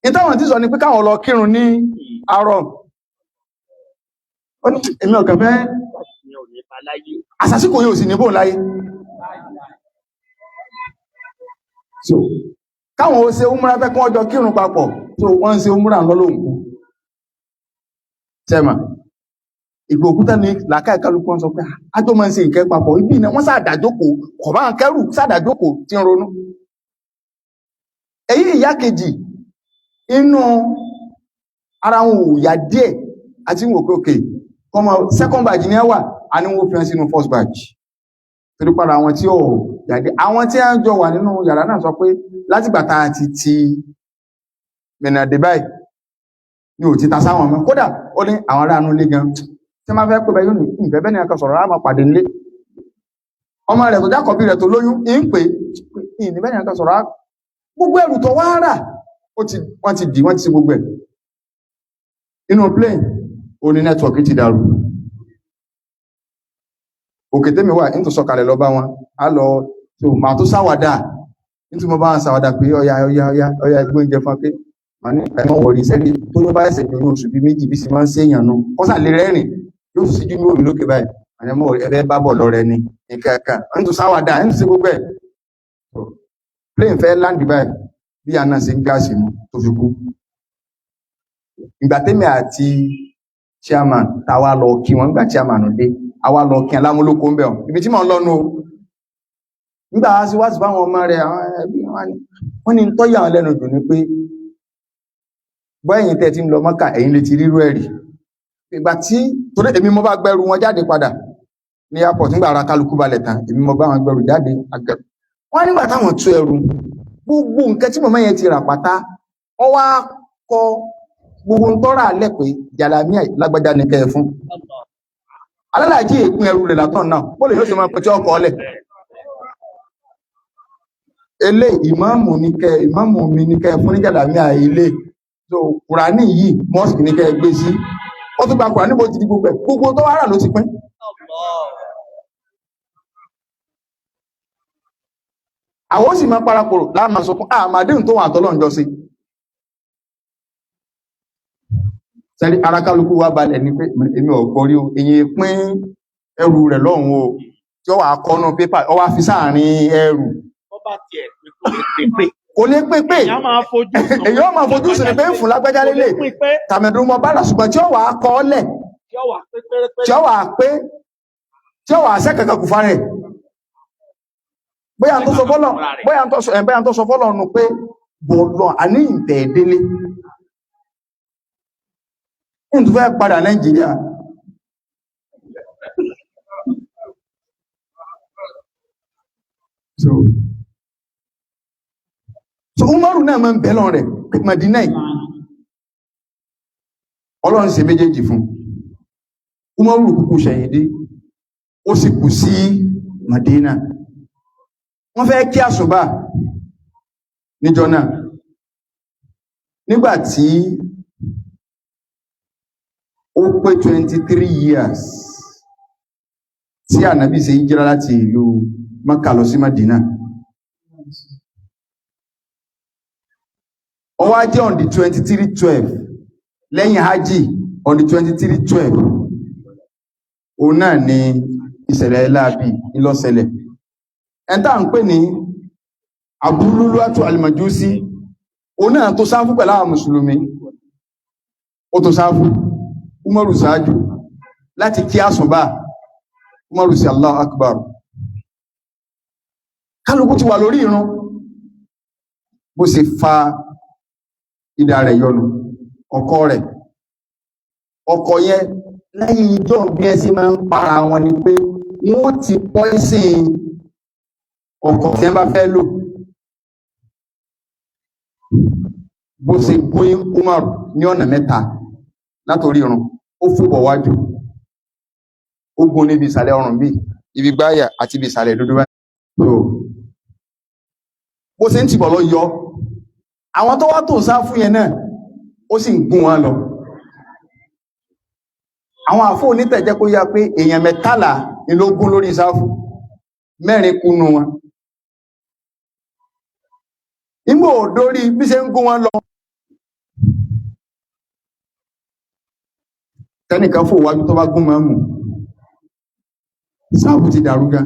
Ìtàwọn tí sọ ni pé káwọn lọ kírun ní àárọ̀. Ó ní èmi ọ̀kàn fẹ́ àsásìkò yóò sì ní bóun láyé. So káwọn ó ṣe umra fẹ́ kí wọ́n jọ kírun papọ̀, so wọ́n ń ṣe umra ń lọ́lọ́hùn kú. Sẹ́mà ìgbò òkúta ní làákàyè kálukú wọn sọ pé ájọ máa ń ṣe nǹkan papọ̀ ibi iná wọ́n sàdájókòó kọ̀ bá ń kẹ́rù sàdájókòó tí ń ronú. Èyí ìyá kejì inú ara wọn ò yá díẹ̀ àti wò pé òkè kọ́mọ second batch ní ẹ wà á ní wọ́n fi hàn sínú first batch torí padà àwọn tí ò yàdé àwọn tí wọ́n jọ wà nínú yàrá náà sọ pé látìgbà tá a ti ti Mínà dé báyìí ni ò ti ta sáwọn mọ́. Kódà ó ní àwọn ará inú ilé gan tí wọ́n bá fẹ́ pé bẹ́ẹ̀ yóò ní ìfẹ́ bẹ́ẹ̀ ni a kan sọ̀rọ̀ á máa pàdé nílé. Ọmọ rẹ̀ tó jákọ̀bí rẹ̀ tó lóyún ń pè é ní bẹ́ẹ̀ ni a kan sọ̀rọ̀ á gbogbo ẹrù tó wá rà ó ti wọ́n ti dì wọ́n ti ṣe gbogbo ẹ̀. Inú plane ó ní nẹ́tíwọ̀kì ti dàrú. Òkè tẹ́mi wà ní tó sọ̀kalẹ̀ lọ bá wọn á lọ tó màá tó sáwàdà nítorí mo bá wọn sáwàdà pé ọya ọya ọya ọya ẹgbẹ́ oúnjẹ fún wa pé màá ní ẹ̀mọ́ wọ̀rí sẹ́ni tó ló bá ẹsẹ̀ lóyún oṣù bíi méjì bí sì máa ń séèyàn nu kó sà lè rẹ́rìn yóò tún síjú lórí lókè báyìí màá ní ẹ̀mọ́ wọ̀rí ẹ̀fẹ́ bá bọ̀ lọ́rẹ́ ni nǹkan kan ní tó sáwàdà ní tó ṣe gbogbo ẹ̀. Plane fẹ́ land báyìí bí àná ṣe ń gáàsì mu tó fi kú. Ìgbà tẹ́mi àti chairman tá a wá lọ kí wọn nígbà chairman dé a wá lọ kí alámúlòkó ń bẹ̀ ọ́ ibi tí mò ń lọ nu o. Nígbà wá sí wá sí fáwọn ọmọ rẹ̀ àwọn ẹbí wọn ni wọ́n ní tọ́yà àwọn lẹ́nu dùn ni pé bọ́ ẹ̀yin tẹ́ ti ń lọ Mọ́kà ẹ̀yin lè ti rírú ẹ̀ rí. Ìgbà tí torí èmi mo bá gbẹ́rù wọn jáde padà ní airport nígbà ara kálukú balẹ̀ tán èmi mo bá wọn gbẹ́rù jáde agbẹ́rù. Wọ́n nígbà táwọn tú ẹrù gbogbo nǹkan tí màmá yẹn ti rà pátá ọ wá kọ gbogbo ń tọ́ra alẹ́ pé jàlámíà lágbájá ní kẹ́ ẹ fún. Alálàájì ìpín ẹrù rẹ̀ látọ̀ náà bó lè yóò ṣe máa pẹ̀ tí ọkọ̀ ọlẹ̀. Elé ìmáàmù ní kẹ́ ìmáàmù mi ní kẹ́ fún ní jàlámíà ilé. So Kùránì yìí mọ́sìkì ní kẹ́ ẹ gbé sí. Ó tún gba Kùránì bó ti di gbogbo ẹ̀ gbogbo tó wá rà ló ti pín. Àwọn ó sì máa parapòrò láàmà sọkún àmàdéhùn tó wà àtọ́lọ́njọ́ sí. Sẹ́rí ara kálukú wa balẹ̀ ní pé èmi ò gbọ́ rí o, èyí pín ẹrù rẹ̀ lọ́hùn o, tí ó wà kọ́nú pépà, ó wá fi sáàrin ẹrù. Bó bá tiẹ̀ pé kò lè pín pé. Kò lè pín pé. Èèyàn máa fojú sùn. Èyàn máa fojú sùn ní pé ń fún lágbájá Kò lè lélẹ̀. pín pé. Tàmẹ̀dùn mọ bára ṣùgbọ́n tí ó wà kọ́ ọ́lẹ̀, Tí ó wà pé pérépéré. tí ó wà pé, tí ó wà sẹ́ kankan kù fárẹ̀. Bóyá ń tó sọ fọ́lọ̀, bóyá ń tó sọ, bóyá ń tó sọ fọ́lọ̀ nù pé bọ̀lọ̀ àní ìtẹ̀ délé. Ń tún fẹ́ padà Nàìjíríà. So Umaru náà máa ń bẹ̀ lọ́rùn rẹ̀ pé Madina yìí. Ọlọ́run ṣe méjèèjì fún. Umaru kúkú ṣẹ̀yìndí, ó sì kú sí Madina. Wọ́n fẹ́ kí àsùbá níjọ́ náà. Nígbà tí ó pé 23 years tí Ànábì ṣe hijira láti ìlú Mẹ́kà lọ sí Madina. Ó wá jẹ́ on the 23/12 lẹ́yìn hajj on the 23/12 òun náà ni ìṣẹ̀lẹ̀ láabi ńlọ́ṣẹlẹ̀. Ẹn tá à ń pè ní Abu Luluatu Al-Majusi òun náà tó sáfù pẹ̀lú àwọn mùsùlùmí, ó tó sáfù Umaru ṣáájú láti kí àsùnbà. Umaru sí Allahu Akbar, kálukú ti wà lórí irun bó ṣe fa idà rẹ̀ yọnu ọkọ rẹ̀ ọkọ yẹn lẹ́yìn ìjọ bí ẹ sì máa ń para wọn ni pé wọ́n ti pọ́ìsìn ọkọ tí wọ́n bá fẹ́ lò. Bó ṣe gún Umar ní ọ̀nà mẹ́ta látòrí irun ó fòbọ̀ wájú ó gún níbi ìsàlẹ̀ ọrùn bíi ibi gbáyà àti ibi ìsàlẹ̀ dúdú báyìí. Bó ṣe ń tìbọ̀ lọ yọ àwọn tó wá tó ń sá fún yẹn náà ó sì ń gún wọn lọ. Àwọn àfó onítẹ̀ jẹ́ kó yá pé èèyàn 13 ni ló gún lórí sáfù, 4 kúnnú wọn. Ìgbò òdórí bí ṣe ń gún wọn lọ. Tẹ́nìkan fò wájú tó bá gún máa mú. Sáfù ti dàrú gan.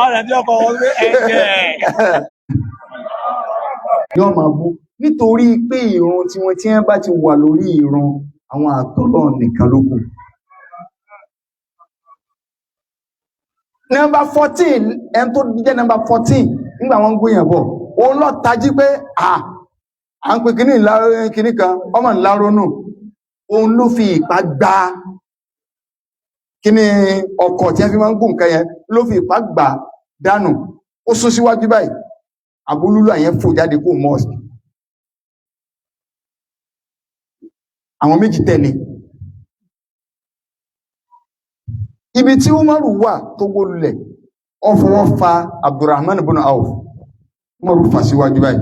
Ọ̀rẹ́ tí ọkọ̀ wọn gbé ẹ̀jẹ̀. Yóò máa bú nítorí pé ìrun tí wọ́n tí wọ́n bá ti wà lórí ìrun àwọn àtọ́lọ́ nìkan ló kù. Nọ́mbà 14, ẹni tó jẹ́ nọ́mbà 14 nígbà wọ́n ń gbìyàn bọ̀, òun lọ tají pé à ń pe kíní ìláró kíní kan, ọmọ ńlárónù, òun ló fi ìpá gba kíní ọkọ̀ tí wọ́n fi máa ń gùn nǹkan yẹn, ló fi ìpá gbà dànù, ó sún síwájú báyìí, àbúlúlù àyẹn fò jáde kó mosque. Àwọn méjì tẹ̀lé. Ibi tí Umaru wà tó wó lulẹ̀, ó fọwọ́ fa Abdurrahman ibn Auf. Umaru fà síwájú báyìí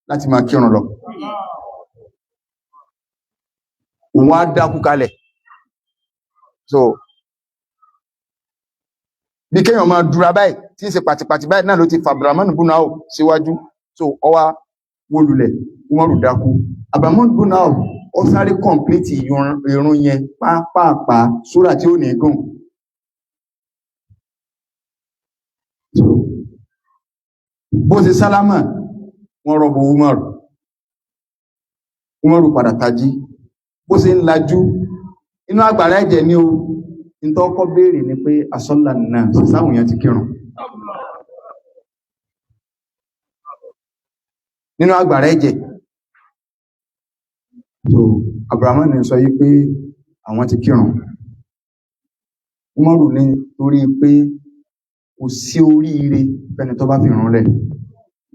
láti máa kírun lọ. Òun á dákú kalẹ̀. So, bí kéèyàn máa dúra báyìí, tí ń ṣe pàtìpàtì báyìí náà ló ti fa Abdurrahman ibn Auf síwájú. So, ó wá wó lulẹ̀, Umaru dákú. Abdurrahman ibn Auf, ó sáré kọ̀m̀plìtì irun yẹn pápápá, súrà tí ó ní gùn. Bó ṣe sálámà, wọ́n rọ́bù Umaru. Umaru padà tají. Bó ṣe ń lajú, inú àgbàrá ẹ̀jẹ̀ ni o. Ntọ́kọ́ béèrè ni pé asọ́là náà sáwọn èèyàn ti kírun. Nínú àgbàrá ẹ̀jẹ̀. So, Abrahamu ní sọ yí pé àwọn ti kírun. Umaru ní torí pé kò sí oríire fẹ́ni tó bá fi rún lẹ̀.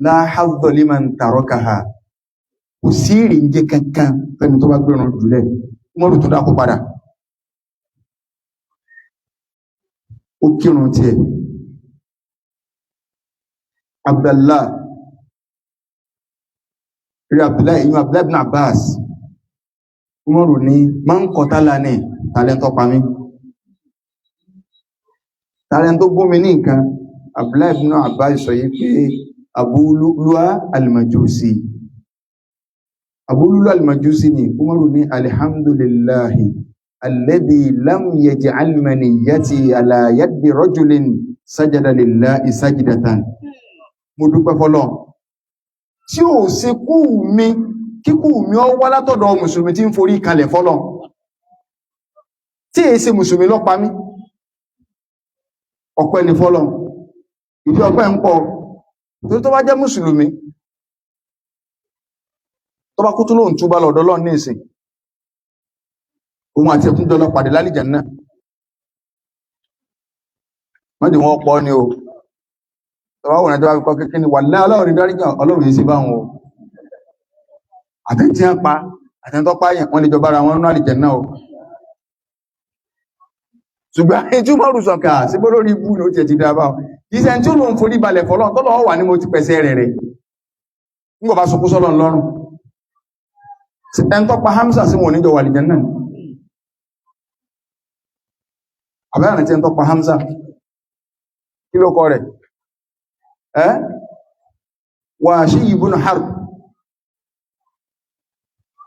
La hadda liman tarakaha. Kò sí ìrìnjẹ kankan fẹ́ni tó bá gbérun jùlẹ̀. Umaru tó dákú padà. Ó kírun tiẹ̀. Abdullah rí Abdullah ìyún Abdullah ibn Abbas. Umaru ní man qatalani, tàlẹ́ntọ́ pa mí. Tàlẹ́ntọ́ gún mi ní nǹkan. Abdullah ibn Abbas sọ yí pé Abu Lu'lu'a al-Majusi. Abu Lu'lu'a al-Majusi ni. Umaru ní alhamdulillahi alladhi lam yaj'al maniyyati ala yadi rajulin sajada lillahi sajdatan. Mo dúpẹ́ fọ́lọ́run tí ò ṣe kú mi, kíkú mi ó wá látọ̀dọ̀ mùsùlùmí tí ń forí kalẹ̀ fọ́lọ́run, tí èé ṣe mùsùlùmí ló pa mí. Ọpẹ́ ni fọ́lọ́run. Ìdí ọpẹ́ ń pọ̀ torí tó bá jẹ́ mùsùlùmí tó bá kú tó lóun túbá lọ́dọ̀ Ọlọ́run ní ìsìn, òun àti ẹkún jọlọ pàdé lálìjà náà. Wọ́n dì wọ́n pọ̀ ni o. Tọba wọn tó bá fi kọ́ kékeré ni wà láà Ọlọ́run ní dáríjà, Ọlọ́run yìí sí bá wọn o. Àtẹ̀tí ń pa àtẹ̀tọ́ pààyàn, wọ́n lè jọba ara wọn nínú àlìjẹ náà o. Ṣùgbọ́n ètí Umaru sọ̀kà síbó lórí ibú ni ó tiẹ̀ ti dá bá wọn. Iṣẹ́ tí ó lòun forí balẹ̀ fọlọ́run tọ́lọ́ wà ní mo ti pẹ̀sẹ̀ rẹ̀ rẹ̀. Ń bá sunkún sọ́lọ́run lọ́rùn. Ẹn tó pa Hamza sí wọn ò ní jọ wà àlìjẹ náà. Àbẹ́rẹ̀ tí ẹn tó pa Hamza. Kí ló kọ rẹ̀? Ẹ́ Wahshi ibn Harb.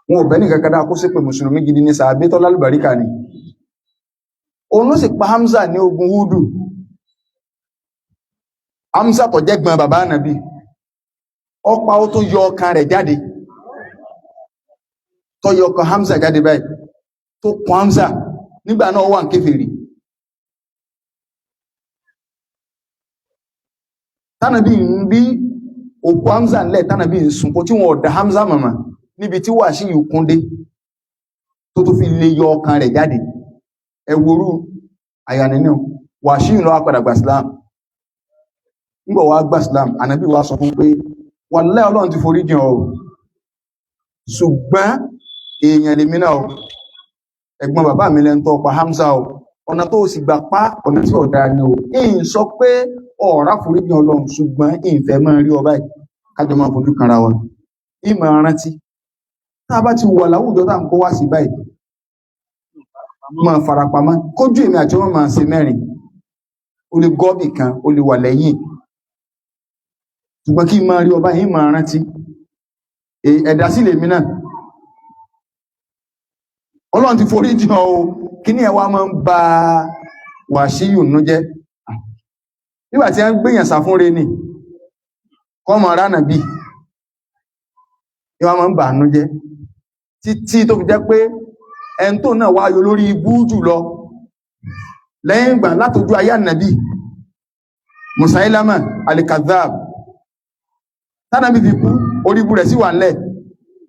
Wọn ò bẹ́ ní kankan dáa kó sí pé mùsùlùmí gidi ní sàábé tó lálùbáríkà ni. Òun ló sì pa Hamza ní ogun Húdù. Hamza tó jẹ́ gbọ́n bàbá Ànábì. Ó pa ó tó yọ ọkàn rẹ̀ jáde. Tó yọ ọkàn Hamza jáde báyìí. Tó kún Hamza nígbà náà ó wà ń kèfèrí. Tánàbí ń bí òkú Hamza ńlẹ̀, tánàbí ń sunkún tí wọn ò dá Hamza mọ̀mọ̀ níbi tí Wàṣíù kún dé tó tó fi lè yọ ọkàn rẹ̀ jáde. Ẹwòrú àyà nínú Wàṣíù ló wá padà gbà Islam. Ńgbọ̀ wá gbà Islam, ànábì wá sọ fún pé wàláhì Ọlọ́run ti forí jìn ọ́ o, ṣùgbọ́n èèyàn lèmi náà o, ẹ̀gbọ́n bàbá mi lẹ́nu tó pa Hamza o, ọ̀nà tó sì gbà pa ọ̀nà tí ọ̀dà ni o. Ìyìn sọ pé ọ̀rá foríjìn Ọlọ́run, ṣùgbọ́n ìfẹ́ máa rí ọba yìí kájọ máa fojú kanra wa. Ìmọ̀ rántí tá a bá ti wà láwùjọ tá à ń kó wá sí báyìí, máa farapamọ́ kójú èmi àti ọmọ máa ṣe mẹ́rin. O lè gọ́ọ̀bì kan, o lè wà lẹ́yìn, ṣùgbọ́n kí n máa rí ọba yìí máa rántí ẹ̀dá sí lèmi náà. Ọlọ́run ti forí jìn ọ́ o. Kíní ẹ̀ wá máa ń ba Wàṣíù nú jẹ́. Nígbà tí a ń gbèyàn sáfúnre ni kọ́mọ ránà bí i wá máa ń bà nú jẹ́ títí tó fi jẹ́ pé ẹn tó náà wáyọ lórí ibú jùlọ lẹ́yìn ìgbà látojú ayé ànàbí Musailama al-Kadhdhab, tánàbí fi kú, orí ibú rẹ̀ sì wà ńlẹ̀.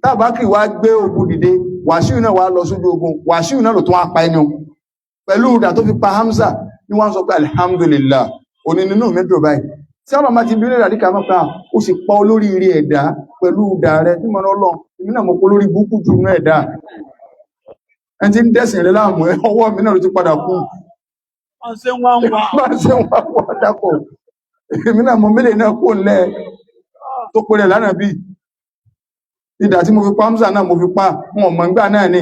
Tábàkì wá gbé ogun dìde, Wàṣíù náà wá lọ sójú ogun, Wàṣíù náà ló tún wá pa ẹni o pẹ̀lú ìdà tó fi pa Hamza. Ní wọ́n sọ pé alhamdulillah, òní nínú mi dùn báyìí tí ọlọ́run bá ti bí lérà díkà mọ́ta, ó sì pa olórí ire ẹ̀dá pẹ̀lú ìdà rẹ̀ tí mọ̀nà ọlọ́run, èmi náà mọ̀ pé olórí burúkú jù nínú ẹ̀dá ẹni tí ń dẹ̀sìn rẹ̀ láàmú ẹ, ọwọ́ mi náà ló ti padà kú. Wọ́n ṣe ń wá ń wá. Bá a ṣe ń wá wá dákọ̀, èmi náà mọ mílẹ̀ náà kò lẹ̀ tó pe rẹ̀ lánàá bí ìdà tí mo fi pa Hamza náà mo fi pa wọn mọ̀ nígbà náà ni.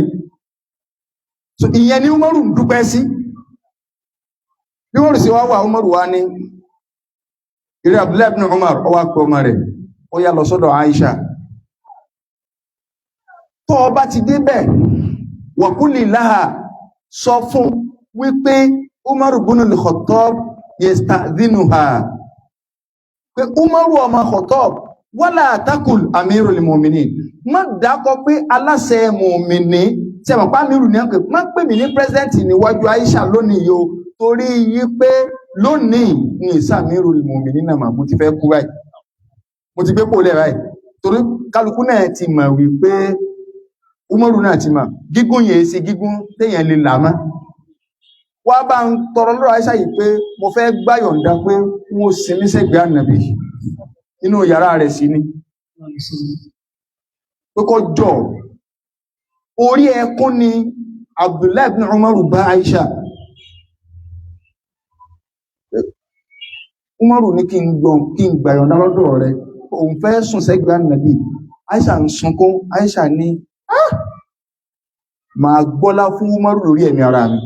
So ìyẹn ni Umaru ń dúpẹ́ sí. Bí wọ́n sì wá wà, Umaru wá ní ìrẹ́ Abdullahi ibn Umar, ó wá pè ọmọ rẹ̀, ó yá lọ sọ́dọ̀ Aisha. Tó o bá ti débẹ̀, wàkúlì láhà, sọ fún wípé Umaru bunu al-Khattab yestadhinuha, pé Umaru ọmọ Khattab, wala takul amirul mu'minin, má dákọ pé aláṣẹ mùmìnì tí a mọ̀ pé amiru ní ọkọ̀, má pè mí ní pírẹsidẹ́ǹtì níwájú Aisha lónìí yìí o, torí yí pé lónìí ní ìsàmírul mu'minin náà mà, mo ti fẹ́ kú báyìí, mo ti gbé pò lẹ̀ báyìí. Torí kálukú náà ti mọ̀ wípé Umaru náà ti mọ̀ gígùn yẹn ṣe gígùn téèyàn lè là mọ́. Wá bá ń tọrọ lọ́rọ̀ Aisha yìí pé mo fẹ́ gbàyọ̀ǹda pé wọ́n sinmi sẹ́gbẹ̀ẹ́ ànàbì inú yàrá rẹ̀ sí ni, pé kó jọ. Orí ẹkún ni Abdullahi ibn Umaru bá Aisha. Umaru ní kí n gbọ́n, kí n gbàyọ̀ǹda lọ́dọ̀ rẹ̀, òun fẹ́ sùn sẹ́gbẹ̀ẹ́ ànàbì. Aisha ń sunkún. Aisha ní màá gbọ́lá fún Umaru lórí ẹ̀mí ara mi,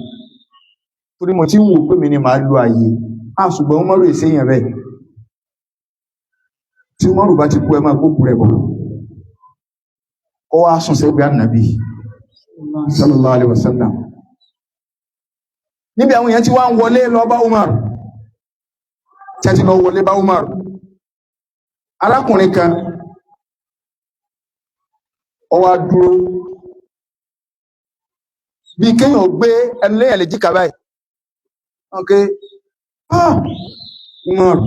torí mo ti ń wò pé mi ni màá lo ààyè á, ṣùgbọ́n Umaru èsè yẹn bẹ́ẹ̀. Tí Umaru bá ti kú, ẹ máa gbókù rẹ̀ bọ̀, kó wá sùn sẹ́gbẹ̀ẹ́ ànàbì sallallahu alaihi wasallam. Níbi àwọn èèyàn tí wá ń wọlé lọ bá Umar, tí a ti lọ wọlé bá Umar, arákùnrin kan ó wá dúró bí kéèyàn gbé ẹnu léyàn lè jíkà báyìí. Ok, ah, Umar,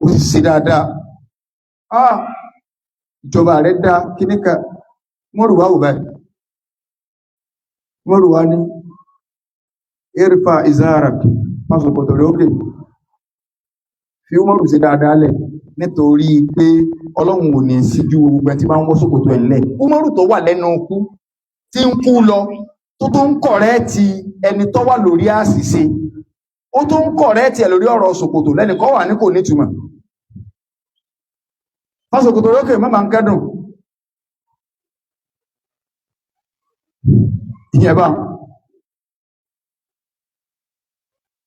ó sì ṣe dáadáa, ah, ìjọba rẹ̀ dá kíníkà. Umaru wá wò báyìí, Umaru wá ní irfa izarak, pásọpọ̀tọ̀ rẹ̀ ókè. Fi Umaru ṣe dáadáa lẹ̀, nítorí pé Ọlọ́run ò ní síjú gbogbo ẹni tí máa ń wọ́ ṣòkòtò ẹ̀ lẹ̀. Umaru tó wà lẹ́nu kú tí ń kú lọ, tó ń kọ̀rẹ́ẹ̀tì ẹni tó wà lórí àṣìṣe, ó tó ń kọ̀rẹ́ẹ̀tì ẹ̀ lórí ọ̀rọ̀ ṣòkòtò lẹ́nìkan wà ní kò nítumọ̀. Pásọpọ̀tọ̀ rẹ̀ ókè, má máa ń kẹ́dùn ìyẹn bá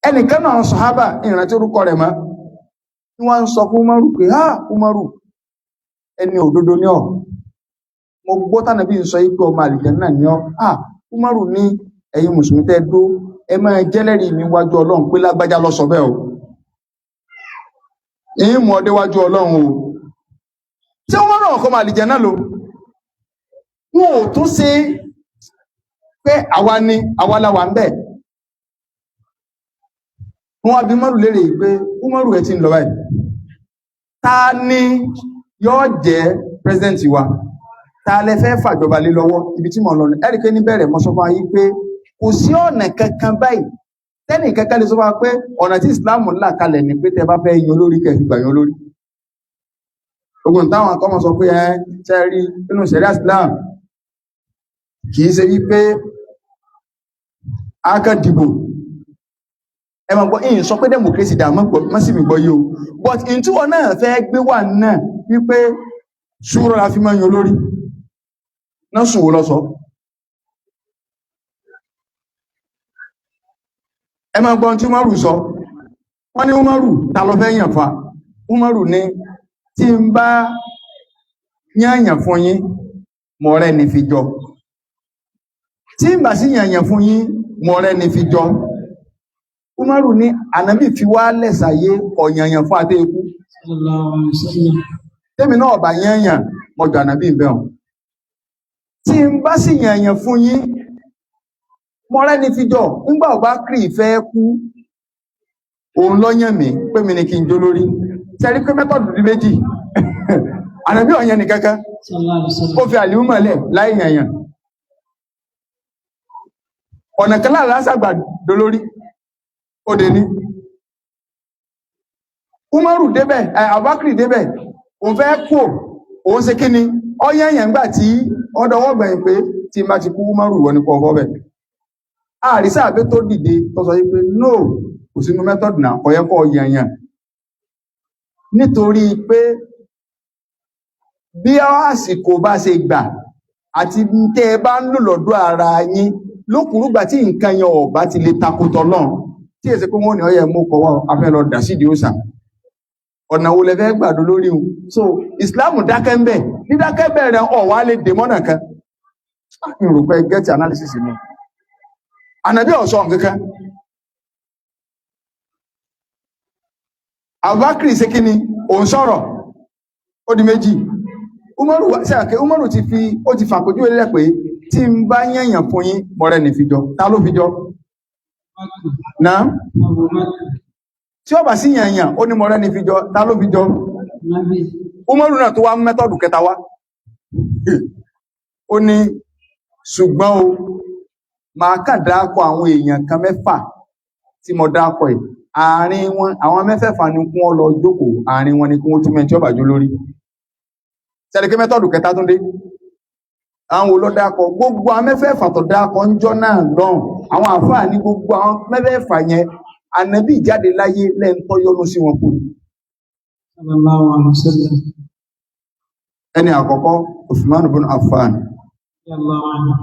ẹnìkan náà. Sàhábà, ìrántí orúkọ rẹ̀ mọ́, ní wọ́n ń sọ fún Umaru pé ha, Umaru, ẹni òdodo ní ọ, mo gbọ́ tánàbí ń sọ yí pé ọmọ àlìjánnà ní ọ. Ha, Umaru ní ẹ̀yin mùsùlùmí tẹ́ dó, ẹ máa jẹ́lẹ́rìí mi wájú Ọlọ́run pé lágbájá ló sọ bẹ́ẹ̀ o, ìyín mú ọdẹ wájú Ọlọ́run o. Tí Umaru ọkọ ọmọ àlìjánnà lò, wọn ò tún ṣe pé àwa ni àwa la wà ń bẹ̀. Wọ́n wá bi Umaru léèrè pé Umaru, ẹ ti ń lọ báyìí, ta ni yóò jẹ́ president wa? Ta lẹ fẹ́ fàjọba lé lọ́wọ́? Ibi tí mo lọ ní ẹ̀ríkẹ́ níbẹ̀rẹ̀, mo sọ fún wa yìí pé kò sí ọ̀nà kankan báyìí tẹ́nì kankan lè sọ fún wa pé ọ̀nà tí Islam là kalẹ̀ ni pé tẹ́ bá fẹ́ yan olórí, kẹ́ fi gbà yan olórí. Ogun táwọn akọ́mọ sọ pé ẹ ṣe rí nínú ṣẹ̀ríà Islam, kì í ṣe wípé a kàn dìbò. Ẹ máa gbọ́, ìyìn sọ pé democracy dà mọ́ sí mi gbọ́ yìí o, but in tí wọn náà fẹ́ gbé wà náà wípé ṣúrọ́ la fi máa yan olórí náà, sùn wò lọ́sọ. Ẹ máa gbọ́n tí Umaru sọ. Wọ́n ní Umaru, ta ló fẹ́ yàn fa? Umaru ní tí n bá yànyàn fún yín, mọ̀ rẹ́ ní fi jọ. Tí ń bà sí yànyàn fún yín, mọ̀rẹ́ ni fi jọ. Umaru ní ànábì fi wá lẹ́sàyé ọ̀yànyàn fún adé ikú. Sallallahu alaihi wasallam. Tèmi náà bá yànyàn, mọ̀jọ ànábì ń bẹ̀rùn. Tí ń bá sì yànyàn fún yín, mọ̀rẹ́ ni fi jọ. Ńgbà ọba kiri fẹ́ kú, òun lọ́yàn mi pé mi ni kí n jó lórí. Sẹ́rí pé mẹ́tọ̀dù di méjì. Ànábì ọ̀yàn nìkankan. Sallallahu alaihi Ó wasallam. fi àlìú mọ̀lẹ̀ láì yànyàn. Ọ̀nà kan láàrín lásàgbà dolórí ó dé ní Umaru débẹ̀, Abubakar débẹ̀, òun fẹ́ kú, òun ṣe kíni ọyẹ́yẹ̀ ńgbà tí ọdọwọ́ gbẹ̀yìn pé tí má ti kú Umaru wọ́n ní kọ́ bẹ̀. Àrísà àbẹ́ tó dìde tó sọ wípé no, kò sínú mẹ́tọ̀dù náà, ọ̀yẹ́kọ́ yẹ̀yàn, nítorí pé bí àsìkò bá ṣe gbà àti tẹ́ ẹ bá ń lò lọ́dọ̀ ara yín lókùrúgbà tí nǹkan yẹn ọ̀bá ti lè takotọ lọ́n, tí èsì pé wọ́n ní ọyẹ mú kọwọ́ afẹ́ lọ dà sídìí òòṣà, ọ̀nà wo lẹ fẹ́ gbàdó lórí un? So Islam dákẹ́ ń bẹ̀, dídákẹ́ bẹ̀rẹ̀ ọ̀ wá lè dè mọ́nà kan. N rò pé get analysis mi. Ànàbí ọ̀sọ́ nǹkankan. Abubakar ṣe kí ni òun sọ̀rọ̀, ó di méjì. Umaru ṣe àkẹ́ Umaru ti fi ó ti fàpójú ilẹ̀ pé tí ń bá yẹ̀yàn fún yín, mọ̀rẹ́ ní fìjọ. Ta ló fìjọ náà? Abubakar. Tí ó bá sí yẹ̀yàn, ó ní mọ̀rẹ́ ní fìjọ. Ta ló fìjọ? Nabi. Umaru náà tó wá mẹ́tọ̀dù kẹta wá. Ó ní ṣùgbọ́n o máa kàn dákọ̀ àwọn èèyàn kan mẹ́fà tí mo dákọ̀ ẹ̀, àárín wọn àwọn mẹ́fẹ̀ẹ̀fà ni kí wọ́n lọ jókòó, àárín wọn ni kí wọ́n túmẹ̀ tí ó bá jó lórí. Sẹ́dẹ̀kẹ́ mẹ́tọ̀dù kẹta tún dé. Àwọn olódàkọ̀ gbogbo àwọn mẹ́fẹ̀ẹ̀fà tó dákọ̀ ń jọ náà lọ́hùn, àwọn àfáà ní gbogbo àwọn mẹ́fẹ̀ẹ̀fà yẹn, ànábì jáde láyé lẹ́ńtọ́ yọ́nú sí wọn kú. Sallallahu alaihi wasallam. Ẹni àkọ́kọ́, Usman ibn Affan. Radiyallahu anhu.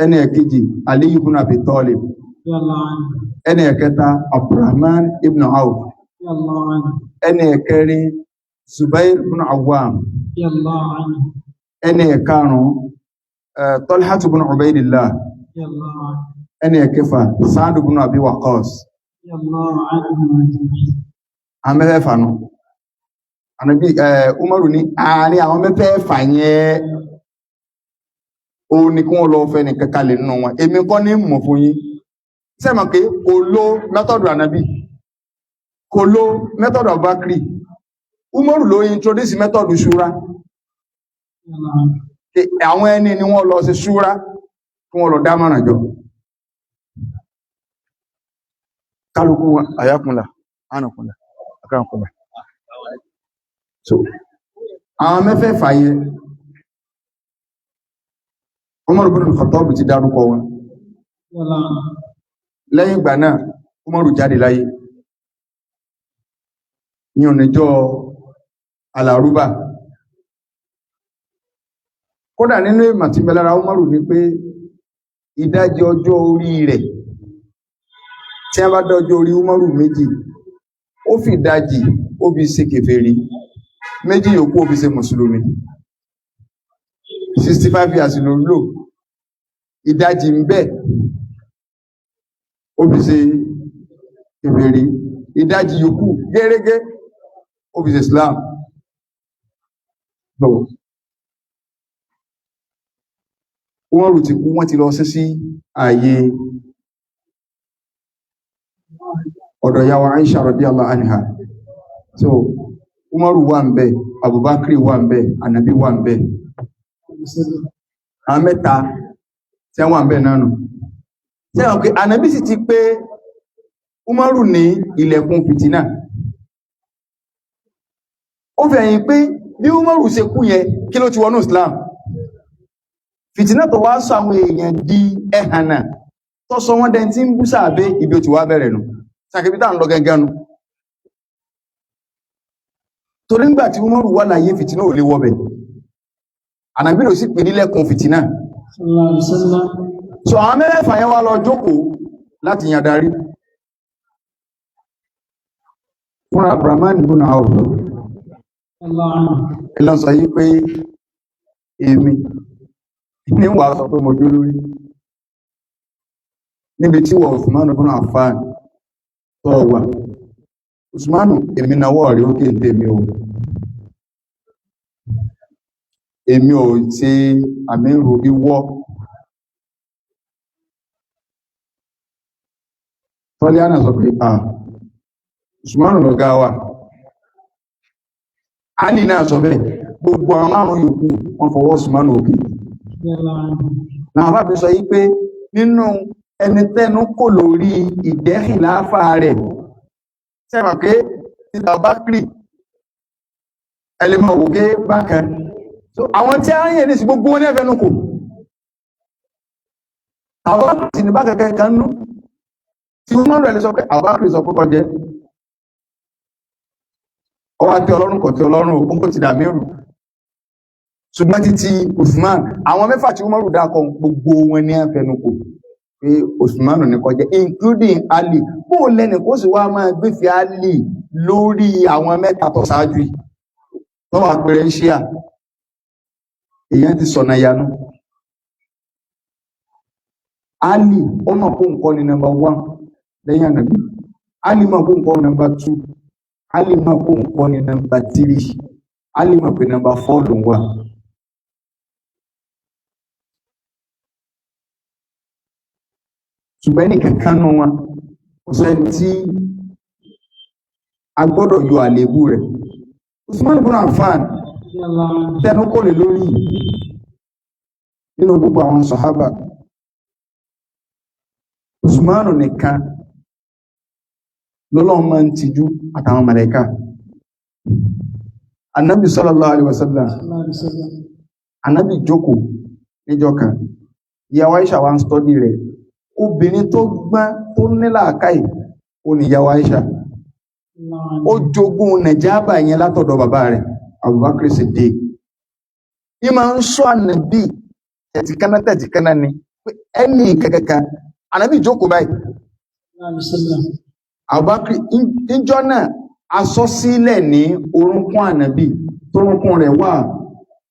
Ẹni ẹ̀kejì, Ali ibn Abi Talib. Radiyallahu anhu. Ẹni ẹ̀kẹta, Abdurrahman ibn Auf. Radiyallahu anhu. Ẹni ẹ̀kẹrin, Zubair ibn Awwam. Radiyallahu anhu. Ẹni ẹ̀karùn-ún, Talha ibn Ubaydillah. Radiyallahu anhu. Ẹni ẹ̀kẹfà, Sa'd ibn Abi Waqqas. Radiyallahu anhum ajma'in. Àwọn mẹ́fẹ̀ẹ̀fà nù. Ànábì Umaru ní àárín àwọn mẹ́fẹ̀ẹ̀fà yẹn, òun ni kí wọ́n lọ fẹ́ nìkan kalẹ̀ nínú wọn, èmi kọ́ ní mọ̀ fún yín. Sẹ́mọ̀ pé kò lo mẹ́tọ̀dù ànábì, kò lo mẹ́tọ̀dù Abubakar, Umaru ló introduce mẹ́tọ̀dù ṣúra. Radiyallahu anhu. Pé àwọn ẹni ni wọ́n lọ sí ṣúra kí wọ́n lọ dámọ̀ràn jọ kálukú wọn. Àyàkùnlà ánàkùnlà àkàkùnlà. So àwọn mẹ́fẹ̀ẹ̀fà yẹn, Umaru bin Khattab ti dárúkọ wọn. Radiyallahu anhu. Lẹ́yìn ìgbà náà, Umaru jáde láyé ní oníjọ́ alárúbà. Kódà nínú ìmọ̀ tí mẹ́lára Umaru ni pé ìdajì ọjọ́ orí rẹ̀, tí a bá dọ́jọ́ orí Umaru méjì, ó fi ìdajì ó fi ṣe kèfèrí, méjì yòókù ó fi ṣe mùsùlùmí. 65 years ló lò, ìdajì ń bẹ ó fi ṣe kèfèrí, ìdajì yòókù gẹ́rẹ́gẹ́ ó fi ṣe Islam. So Umaru ti kú, wọ́n ti lọ sí sí ààyè ọ̀dọ̀ yàwó Aisha radiyallahu anha. So Umaru wà ń bẹ, Abubakar wà ń bẹ, Anabi wà ń bẹ, àwọn mẹ́ta tí wọ́n wà ń bẹ náà nù. Sẹ́wọ̀n pé Anabi sì ti pé Umaru ní ilẹ̀kùn fìtínà. Ó fi ẹ̀yìn pé bí Umaru ṣe kú yẹn, kí ló ti wọnú Islam? Fìtínà tó wá sọ àwọn èèyàn di ẹ̀hànà, tó sọ wọ́n dẹni tí ń bú sàbẹ́, ibi ó ti wá bẹ̀rẹ̀ nù. Sàkébítà ń lọ gẹ́gẹ́ nù. Torí ńgbà tí Umaru wà láyé, fìtínà ò lè wọbẹ̀. Ànàbí ló sì pè nílẹ̀kùn fìtínà. Sallallahu alaihi wasallam. So àwọn mẹ́fẹ̀ẹ̀fà yẹn wá lọ jókòó láti yan darí. Fúnra Abrahamu ibn Auf Radiyallahu anhu. ìlànà sọ yí pé èmi ní wàá sọ pé mo jó lórí. Níbi tí wọ́n Usman ibn Affan tó wà, Usman, èmi náwó rí ókè ń tèmi o, èmi ò ṣe àmírù ìwọ. Tọ́líánà sọ pé à Usman lọ̀gá wa. Ali náà sọ bẹ́ẹ̀, gbogbo àwọn márùn-ún yòókù wọ́n fọwọ́ Usman òkè. Làwọn bá fi sọ yí pé nínú ẹni tẹ́nu kò lórí ìdẹ́kìláfà rẹ̀, sẹ́mọ̀ pé ti Abubakar ẹlẹ́mọ̀ òkè bákan. So àwọn tí a ń yẹ̀ ní sí gbogbo wọn ní ẹ̀fẹ́nu kò. Àwọn sì ní bá kẹ̀kẹ́ kan nú. Tí wọ́n mọ̀ rẹ̀ lè sọ pé Abubakar sọ pé kọjẹ́. Ọwọ́ àti Ọlọ́run kọ̀ tí Ọlọ́run ó ti dàmírù. Ṣùgbọ́n títí Usman, àwọn mẹ́fà tí Umaru dákọ̀ gbogbo wọn ní ẹ̀fẹ́nu kò pé Usman ní kọjá, including Ali. Bó lẹ́nu kó sì wá máa gbéfì Ali lórí àwọn mẹ́ta tó ṣáájú yìí. Tó wà pẹ̀rẹ̀ ń ṣíà, èèyàn ti sọ̀nà ìyanu. Ali, ó mọ̀ pé nǹkan ni number one lẹ́yìn ànàbí. Ali mọ̀ pé nǹkan ni number two. Ali mọ̀ pé nǹkan ni number three. Ali mọ̀ pé number four ló ń wà. Ṣùgbọ́n ẹnì kankan nù wọn, kò sẹ́ni tí a gbọ́dọ̀ yọ àléébù rẹ̀. Usman ibn Affan tẹnu kò lè lórí nínú gbogbo àwọn sàhábà. Usman nìkan lọ́lọ́run máa ń tijú àtàwọn màláíkà. Ànábì sallallahu alaihi wasallam, Ànábì jókòó níjọ́ kan, ìyàwó Aisha wá ń stọ́dí rẹ̀. Obìnrin tó gbọ́n tó ní làákàyè ó ní ìyàwó Aisha. Ó jogún nàìjábà yẹn látọ̀dọ̀ bàbá rẹ̀, Abubakar Siddiq. Í máa ń sọ Ànábì tẹ̀tìkáná tẹ̀tìkáná ni pé ẹnì kankan. Ànábì jókòó báyìí. Abubakar níjọ́ náà aṣọ sílẹ̀ ní orúnkún Ànábì, torúnkún rẹ̀ wà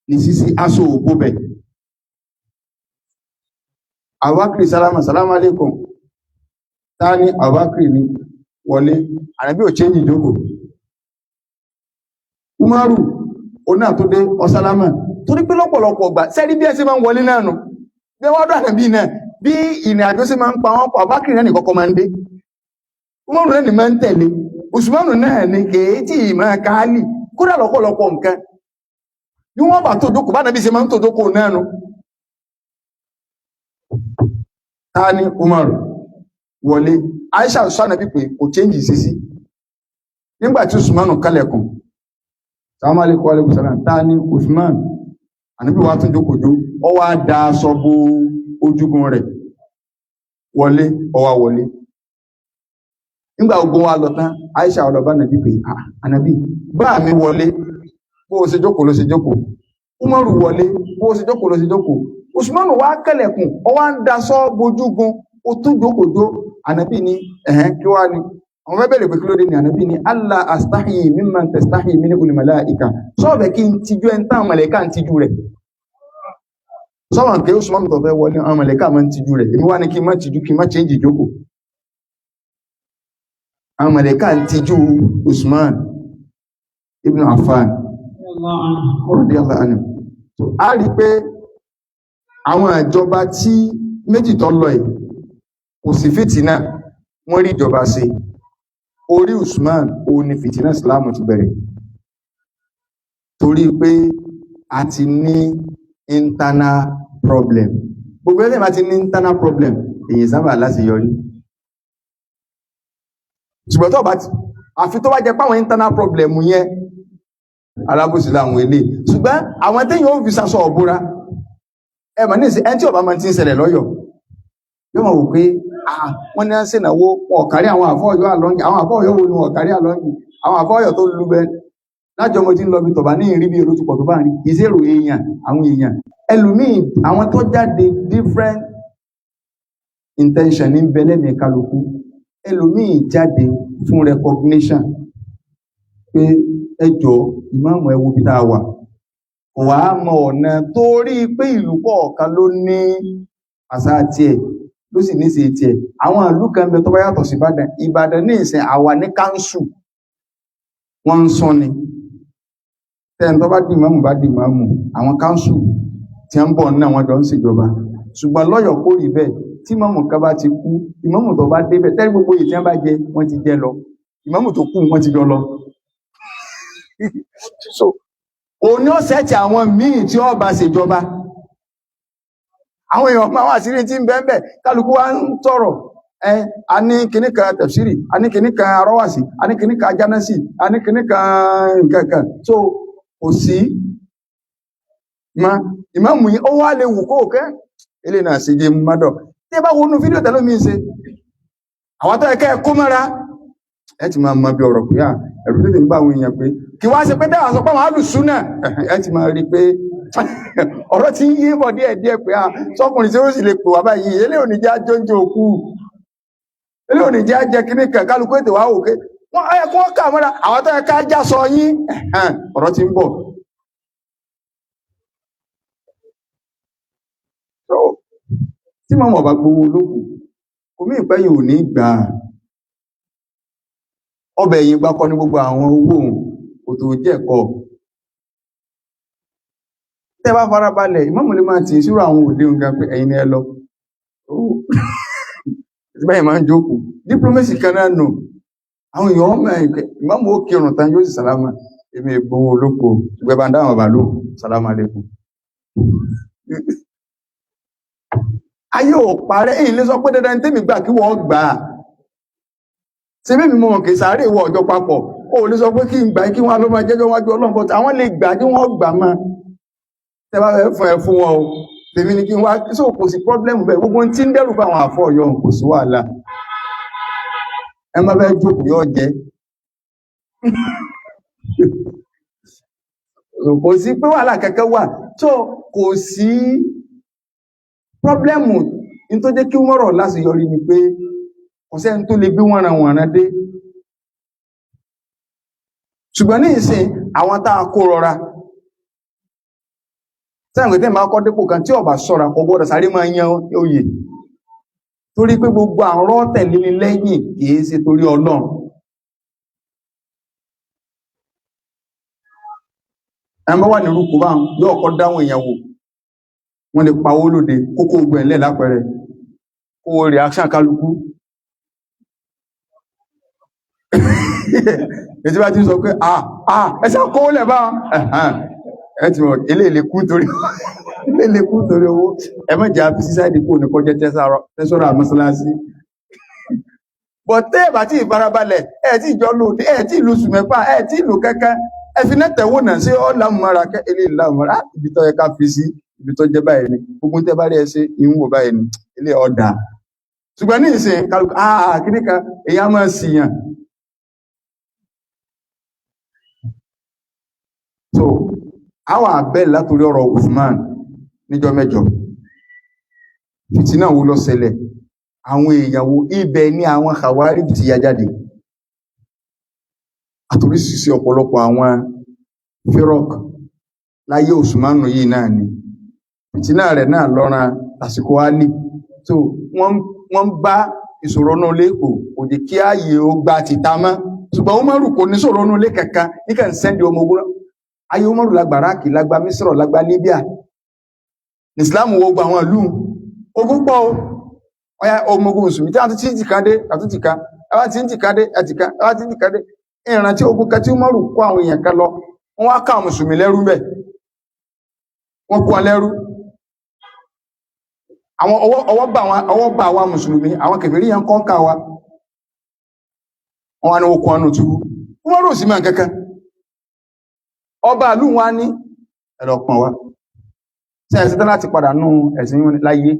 ní sísí aṣọ òbó bẹ̀. Abubakar sálámà, sálámà alaykum. Ta ni Abubakar ni wọlé, Ànábì ò change ìjókòó. Umaru, oná tó dé ọsálámà. Torí pé lọ́pọ̀lọpọ̀ ọgbà, sẹ́rí bí ẹ ṣe máa ń wọlé náà nù. Bí wọ́n dọ̀ Ànábì náà, bí ìrìn àjò ṣe máa ń pa wọ́n pọ̀, Abubakar náà nìkọ́kọ́ máa ń dé. Umaru náà ni máa ń tẹ̀lé. Usmanu náà ni kèétí ìmọ̀ káálì. Kódà lọ́pọ̀lọpọ̀ nǹkan. Bí wọ́n bá tó jókòó, bá Ànábì ṣe máa ń tó jókòó náà nù. Ta ni Umaru wọlé. Aisha sọ Ànábì pé kò change ìṣesí. Nígbà tí Usmanu kálẹ̀kùn, Salaam alaikum wa alaikum salam, ta ni Usman? Ànábì wá tún jókòó jó, ó wá da aṣọ bo ojúgun rẹ̀. Wọlé, ó wá wọlé. Nígbà ogun wa lọ tán, Aisha lọ bá Ànábì pé, "Ah, Ànábì, bá mi wọlé, bó o ṣe jókòó ló ṣe jókòó. Umaru wọlé, bó o ṣe jókòó ló ṣe jókòó. Usmanu wá kẹlẹ̀kùn, ó wá ń daṣọ bojúgun, ó tún jókòó jó." Ànábì ní, ẹ̀hẹ́n, kí wá ni? Àwọn fẹ́ bẹ̀rẹ̀ pé kí ló dé ni Ànábì ní, Allah astahi mimman tastahi minhul malaika. Sọ́ọ̀bẹ̀ kí n tijú ẹni táwọn màláíkà ń tijú rẹ̀. Sọ́wọ́n pé Usmanu tó fẹ́ wọlé, àwọn màláíkà máa ń tijú rẹ̀. Èmi wá ní kí n má tijú, kí n má change ìjókòó. Àwọn màláíkà ń tijú Usman ibn Affan radiyallahu anhu. So, a rí pé àwọn ìjọba tí méjì tó lọ yìí kò sí fìtínà, wọ́n rí ìjọba ṣe. Orí Usman òun ni fìtínà Islam ti bẹ̀rẹ̀. Torí pé a ti ní internal problem. Gbogbo ẹgbẹ́ bá ti ní internal problem, èyí sábà láti yọrí. Ṣùgbọ́n tó bá ti, àfi tó bá jẹ́ páwọn internal problem yẹn, alábòsí láwọn ilé. Ṣùgbọ́n àwọn téèyàn ó fi sasọ ọ̀búra, ẹ mà ní ìsìn, ẹni tí ọba máa ti ń ṣẹlẹ̀ lọ́yọ̀, yóò máa wò pé, ah, wọ́n ní à ń ṣènáwó, wọn ò kárí àwọn àfọ́ ọ̀yọ́ àlọ́ngì, àwọn àfọ́ ọ̀yọ́ wo ni wọn ò kárí àlọ́ngì, àwọn àfọ́ ọ̀yọ́ tó lu bẹ. Lájọ mo ti ń lọ bí tọ̀bà ní ìrí bí èrò ti pọ̀ tó bá ń rí, kì í ṣèrò èèyàn, àwọn èèyàn. Ẹlòmíì, àwọn tó jáde different intention ní bẹ lẹ́mìí kálukú. Ẹlòmíì jáde fún recognition pé ẹ jọ̀ọ́ ìmáàmù ẹ wo bí tá a wà. Kò wá mọ ọ̀nà torí pé ìlú kọ̀ọ̀kan ló ní àṣà tiẹ̀. Ló sì ní í ṣe tiẹ̀. Àwọn ìlú kan bẹ tó bá yàtọ̀ sí Ìbàdàn. Ìbàdàn ní ìsìn àwa ní káńsù, wọ́n ń sún ni. Tẹ́ni tó bá di ìmáàmù bá di ìmáàmù, àwọn káńsù tí ń bọ̀ náà wọ́n jọ ń ṣèjọba. Ṣùgbọ́n lọ́yọ̀ọ́ kò rí bẹ́ẹ̀. Tí ìmáàmù kan bá ti kú, ìmáàmù tó bá débẹ̀, tẹ́lẹ̀ gbogbo èyí tí wọ́n bá jẹ, wọ́n ti jẹ lọ. Ìmáàmù tó kú, wọ́n ti jọ lọ. So òní ọ̀sẹ̀ tí àwọn míì tí ó bá ṣèjọba, àwọn èèyàn máa wà sírí tí ń bẹ́ẹ̀ bẹ́ẹ̀, kálukú wa ń tọrọ ẹ. A ní kinní kan tẹ̀sírì, a ní kinní kan arọ́wàsí, a ní kinní kan ajánásì, a ní kinní kan nǹkan kan. So kò sí ma ìmáàmù yìí ó wá lè wù kó kẹ́ ilé náà sì jẹ́ mọ́dọ̀. Tí ẹ bá wọnú fídíò tẹ́lẹ̀ mi ṣe àwọn tó yẹ kẹ́ ẹ kó mọ́ra, ẹ ti máa mọ bí ọ̀rọ̀ pé à ẹ̀rù tètè ń bá àwọn èèyàn pé kí wá ṣe pé dáhà sọ pé àwọn alùsùnà, ẹ ti máa rí i pé ọ̀rọ̀ ti ń yí bọ̀ díẹ̀ díẹ̀ pé à sọkùnrin tí ó sì lè pè wá báyìí, eléyìí ò ní jẹ́ àjọjọ òkú, eléyìí ò ní jẹ́ àjẹ kíní kan. Kálukú ètò wa wò pé wọ́n ẹ kó kà mọ́ra àwọn tó yẹ ká já sọ yín, ọ̀rọ̀ ti ń bọ̀. So tí màmú ọba gbowó olókùn omi ìpẹ́yìn ò ní gbà á. Ọbẹ̀ yìí gbákọ́ ní gbogbo àwọn owó òun kò tó jẹ́kọ̀ọ́. Tẹ́ bá farabalẹ̀, ìmáàmù lè máa tì í sírò àwọn òde nǹkan pé ẹ̀yin ni ẹ lọ. Bẹ́ẹ̀ máa ń jókòó diplomacy kan náà nù. Àwọn èèyàn ọmọ ẹ̀ ìmáàmù ó kírun tán, yóò sì sàlámà, èmi ìgbowó olóko ṣùgbọ́n bá ń dáhùn bàbá lóhùn, sàlámà lẹ́kùn. Ayé ò parẹ́. Èyí lè sọ pé dandan tèmi gbà kí wọ́n gbà á. Ṣé bẹ́ẹ̀ mi mọ̀ kì í sáré ìwọ ọjọ́ papọ̀, ó lè sọ pé kí n gbà kí wọ́n á ló máa jẹ́jọ́ wájú Ọlọ́run, bọ́tà àwọn lè gbà kí wọ́n gbà máa tẹ́ bá fẹ́ fún ẹ fún wọn o, tèmi ni kí n wá. So kò sí pọ́blẹ́mù bẹ́ẹ̀. Gbogbo tí ń dẹ́rù bá àwọn àfọ ọ̀yọ́, kò sí wàhálà. Ẹ má fẹ́ jókòó yóò jẹ́. Kò sí pé wàhálà kankan wà. So kò sí pọ́blẹ́mù. Ní tó jẹ́ kí wọ́n rọ̀ láṣeyọrí ni pé kò sẹ́ni tó lè gbé wọ́nranwọ̀nran dé. Ṣùgbọ́n ní ìsìn àwọn tá a kó rọra sẹ́yìn pé tẹ́yìn bá kọ́ dépò kan, tí ó bá ṣọ́ra, kò gbọ́dọ̀ sáré máa yan oyè, torí pé gbogbo àrọ́ tẹ̀lé ní lẹ́yìn kìí ṣe torí Ọlọ́run. Ẹ bá wà ní rúkú bá yóò kọ́ dáhùn èèyàn wò, wọ́n lè pawó lóde kókó ogun ẹ̀lẹ́ lápẹẹrẹ kó reaction kálukú. Ètí bá ti sọ pé ah ah ẹsẹ̀ kó lẹ̀ bá ẹ ti mọ̀ eléyìí kú torí eléyìí kú torí owó. Ẹ má jẹ́ àfi sísáìdì kú ní kọjá tẹ́sọ́rọ̀ àmọ́sálásí. Bọ̀ tẹ́ ẹ̀ bá tí ì farabalẹ̀, ẹ̀ tí ì jọ lò ẹ̀ tí ì lu sùn mẹ́fà, ẹ̀ tí ì lò kẹ́kẹ́, ẹ fi náà tẹ̀wọ́ náà sí ọ́ lámúmọ́ra kẹ́ eléyìí lámúmọ́ra ibi tó yẹ ká fi sí ibi tó jẹ́ báyìí ni gbogbo tẹ́ bá rí ẹ ṣe ìwò báyìí ni ilé ọ̀dà. Ṣùgbọ́n ní ìsìn kálukú ah kíní kan èyí á máa sì yàn. So àwọn abẹ́ látòrí ọ̀rọ̀ Usman níjọ́ mẹ́jọ, fìtínà wo ló ṣẹlẹ̀, àwọn èèyàn wo ibẹ̀ ni àwọn Khawarij ti ya jáde, àtòrí ṣíṣe ọ̀pọ̀lọpọ̀ àwọn firok láyé Usman yìí náà ni fìtínà rẹ̀ náà lọ́ran lásìkò Ali. So wọ́n bá ìṣòro náà lẹ́kọ̀ọ́, kò jẹ́ kí ààyè ó gba tìta mọ́. Ṣùgbọ́n Umaru kò ní ṣòro náà lé kankan, níkà ń sẹ́ndì ọmọ ogun náà. Ayé Umaru lágbà Iraki, lágbà Misro, lágbà Libya. Islam wo gba àwọn ìlú ogun pọ̀ o. Ọya ọmọ ogun mùsùlùmí tí a ti ti kan dé àtúntì kan, a ti ti kan dé àti kan, a ti ti kan dé. Ìrántí ogun kan tí Umaru kó àwọn èèyàn kan lọ, wọ́n wá ká àwọn mùsùlùmí lẹ́rú bẹ́ẹ̀, wọ́n kó wọn lẹ́rú. Àwọn ọwọ́ bá àwọn, ọwọ́ bá àwa mùsùlùmí, àwọn kèfèrí yẹn kọ́ ká wa, wọ́n wá ní wọ́n kó wọn nù túbú. Umaru ò sì máa kankan. Ọba ìlú wa ní ẹ̀rọ pọ̀n wa tí ẹ̀ ṣetán láti padà nú ẹ̀sìn yín láyé,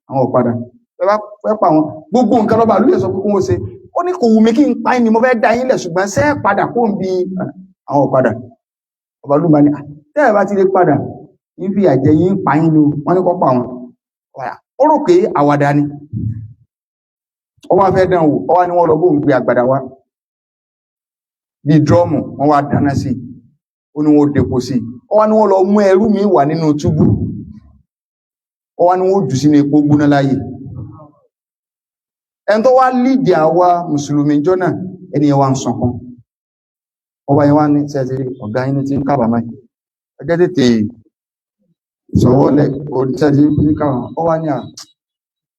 àwọn ọ̀padà ẹ bá fẹ́ pa wọn gbogbo nǹkan lọ́ba ìlú yẹn sọ pé kí wọ́n ṣe. Ó ní kò wù mí kí n pa yín ni mo fẹ́ dá yín lẹ̀, ṣùgbọ́n ṣé ẹ padà kó ń bi àwọn ọ̀padà. Ọba ìlú bá ní tẹ́ ẹ bá ti lè padà yín fi àjẹ yín pa yín ni o. Wọ́n ní kó pa wọn. Ó rò pé àwàdà ni, ó wá fẹ́ dán wò. Ó wá ní wọ́n lọ bóun gbé àgbàdà wá bíi dírọ́ọ̀mù, wọ́n wá dáná sí i, ó ní wọ́n depo sí i. Ó wá ní wọ́n lọ mú ẹrú mi wà nínú túbú, ó wá ní wọ́n jù sínú epo gbóná láàyè. Ẹni tó wá lídìí àwa mùsùlùmí jọ náà, ẹni yẹn wá ń sunkún. Ọba yẹn wá ní sẹ́ẹ̀tì ọ̀gá yín ní ti ń kábàámọ̀ yìí, ẹjẹ́ tètè sọ̀wọ́lẹ̀ sẹ́ẹ̀tì ní kábàámọ̀. Ọ wá ní à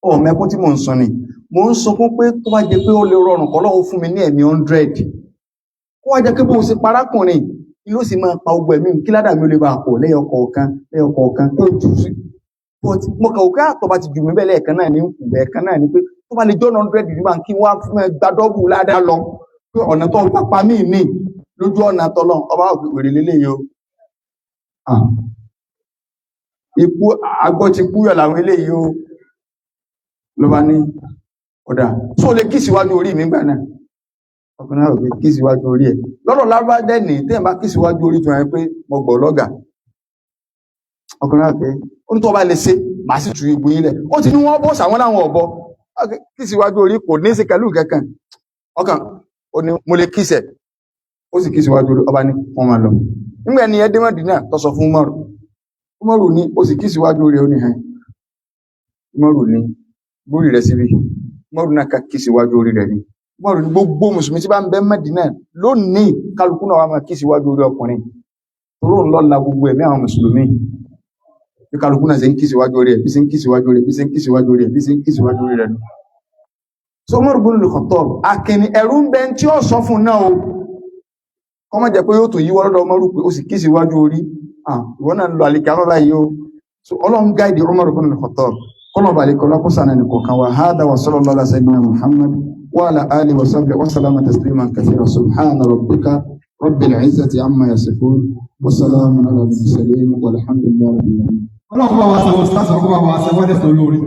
ọ mẹ́kún tí mò ń sun ni, mò ń sunkún pé tó bá jẹ pé ó lè rọrùn kọ́ lọ́wọ́ fún mi ní ẹ̀mí 100, kó wá jẹ́ pé bóun ṣe parákùnrin ló sì máa pa ogun ẹ̀mí mi, kí ládàá mi ó lè bá a pọ̀ lẹ́yọ kọ̀ọ̀kan lẹ́yọ kọ̀ọ̀kan kó jù sí. But mo kàn wò pé àtọ̀ bá ti jù mí bẹ́ẹ̀ lẹ́ẹ̀kan náà ní kù bẹ́ẹ̀ kan náà ni pé tó bá lè jọ́nà 100 nígbà kí wọ́n á fún ẹ gba dọ́bù ládàá lọ pé ọ̀nà tó ń pa mí ní lójú ọ̀nà tọ́lọ́. Ọba òfin wèrè lélẹ́yìí o. Ah, ikú agbọ́ ti kú yọ̀ làwọn eléyìí o. Ló bá ní ọ̀dà tó lè kí síwájú orí mi gbà náà. Ọkùnrin náà rò pé kí síwájú orí ẹ̀ lọ́rọ̀ lárúbá dẹ́nì téèyàn bá kí síwájú orí tó yẹn pé mo gbọ́ lọ́gà. Ọkùnrin náà pé ó ní tó bá lè ṣe màá sì tu igun yín lẹ̀. Ó ti ní wọ́n bọ́ sàwọn láwọn ọ̀bọ kí síwájú orí kò ní í ṣe pẹ̀lú kankan. Ọkàn ó ní mo lè kíṣẹ̀, ó sì kí síwájú orí. Ọba ní wọ́n máa lọ. Nígbà ẹni yẹn dé Mádínà tó sọ fún Umaru, Umaru ní ó sì kí síwájú orí, ó ní hàn. Umaru ní gbórí rẹ̀ síbi. Umaru náà ká kí síwájú orí rẹ̀ ni. Umaru ní gbogbo mùsùlùmí tí bá ń bẹ Mádínà lónìí, kálukú náà wà máa kí síwájú orí ọkùnrin toró ń lọ la gbogbo ẹ̀mí àwọn mùsùlùmí. Bí kálukú náà ṣe ń kí síwájú orí ẹ̀, bí ṣe ń kí síwájú orí ẹ̀, bí ṣe ń kí síwájú orí ẹ̀, bí ṣe ń kí síwájú orí rẹ̀ nù. So Umaru bin al-Khattab akínni ẹ̀rú ń bẹ tí ó sọ fún náà o, kọ́ má jẹ́ pé yóò tó yíwọ́ lọ́dọ̀ Umaru pé ó sì kí síwájú orí, ìwọ náà ń lọ àlìkà má báyìí o. So Ọlọ́run gáìdì Umaru bin al-Khattab kọ́nà balẹ̀ kọ́lá kó sànà nìkọ̀ọ̀kan wa. Hada wa sallallahu ala sayyidina Muhammad wa ala alihi wa sahbihi wa sallama tasliman kathira. Subhana rabbika rabbil izzati amma yasifun wa salamun ala al-mursalin walhamdulillahi rabbil alamin. Ọlọ́run bá wa sàwọn sáà sọ kó bá wa sàwọn ẹ̀sán lórí.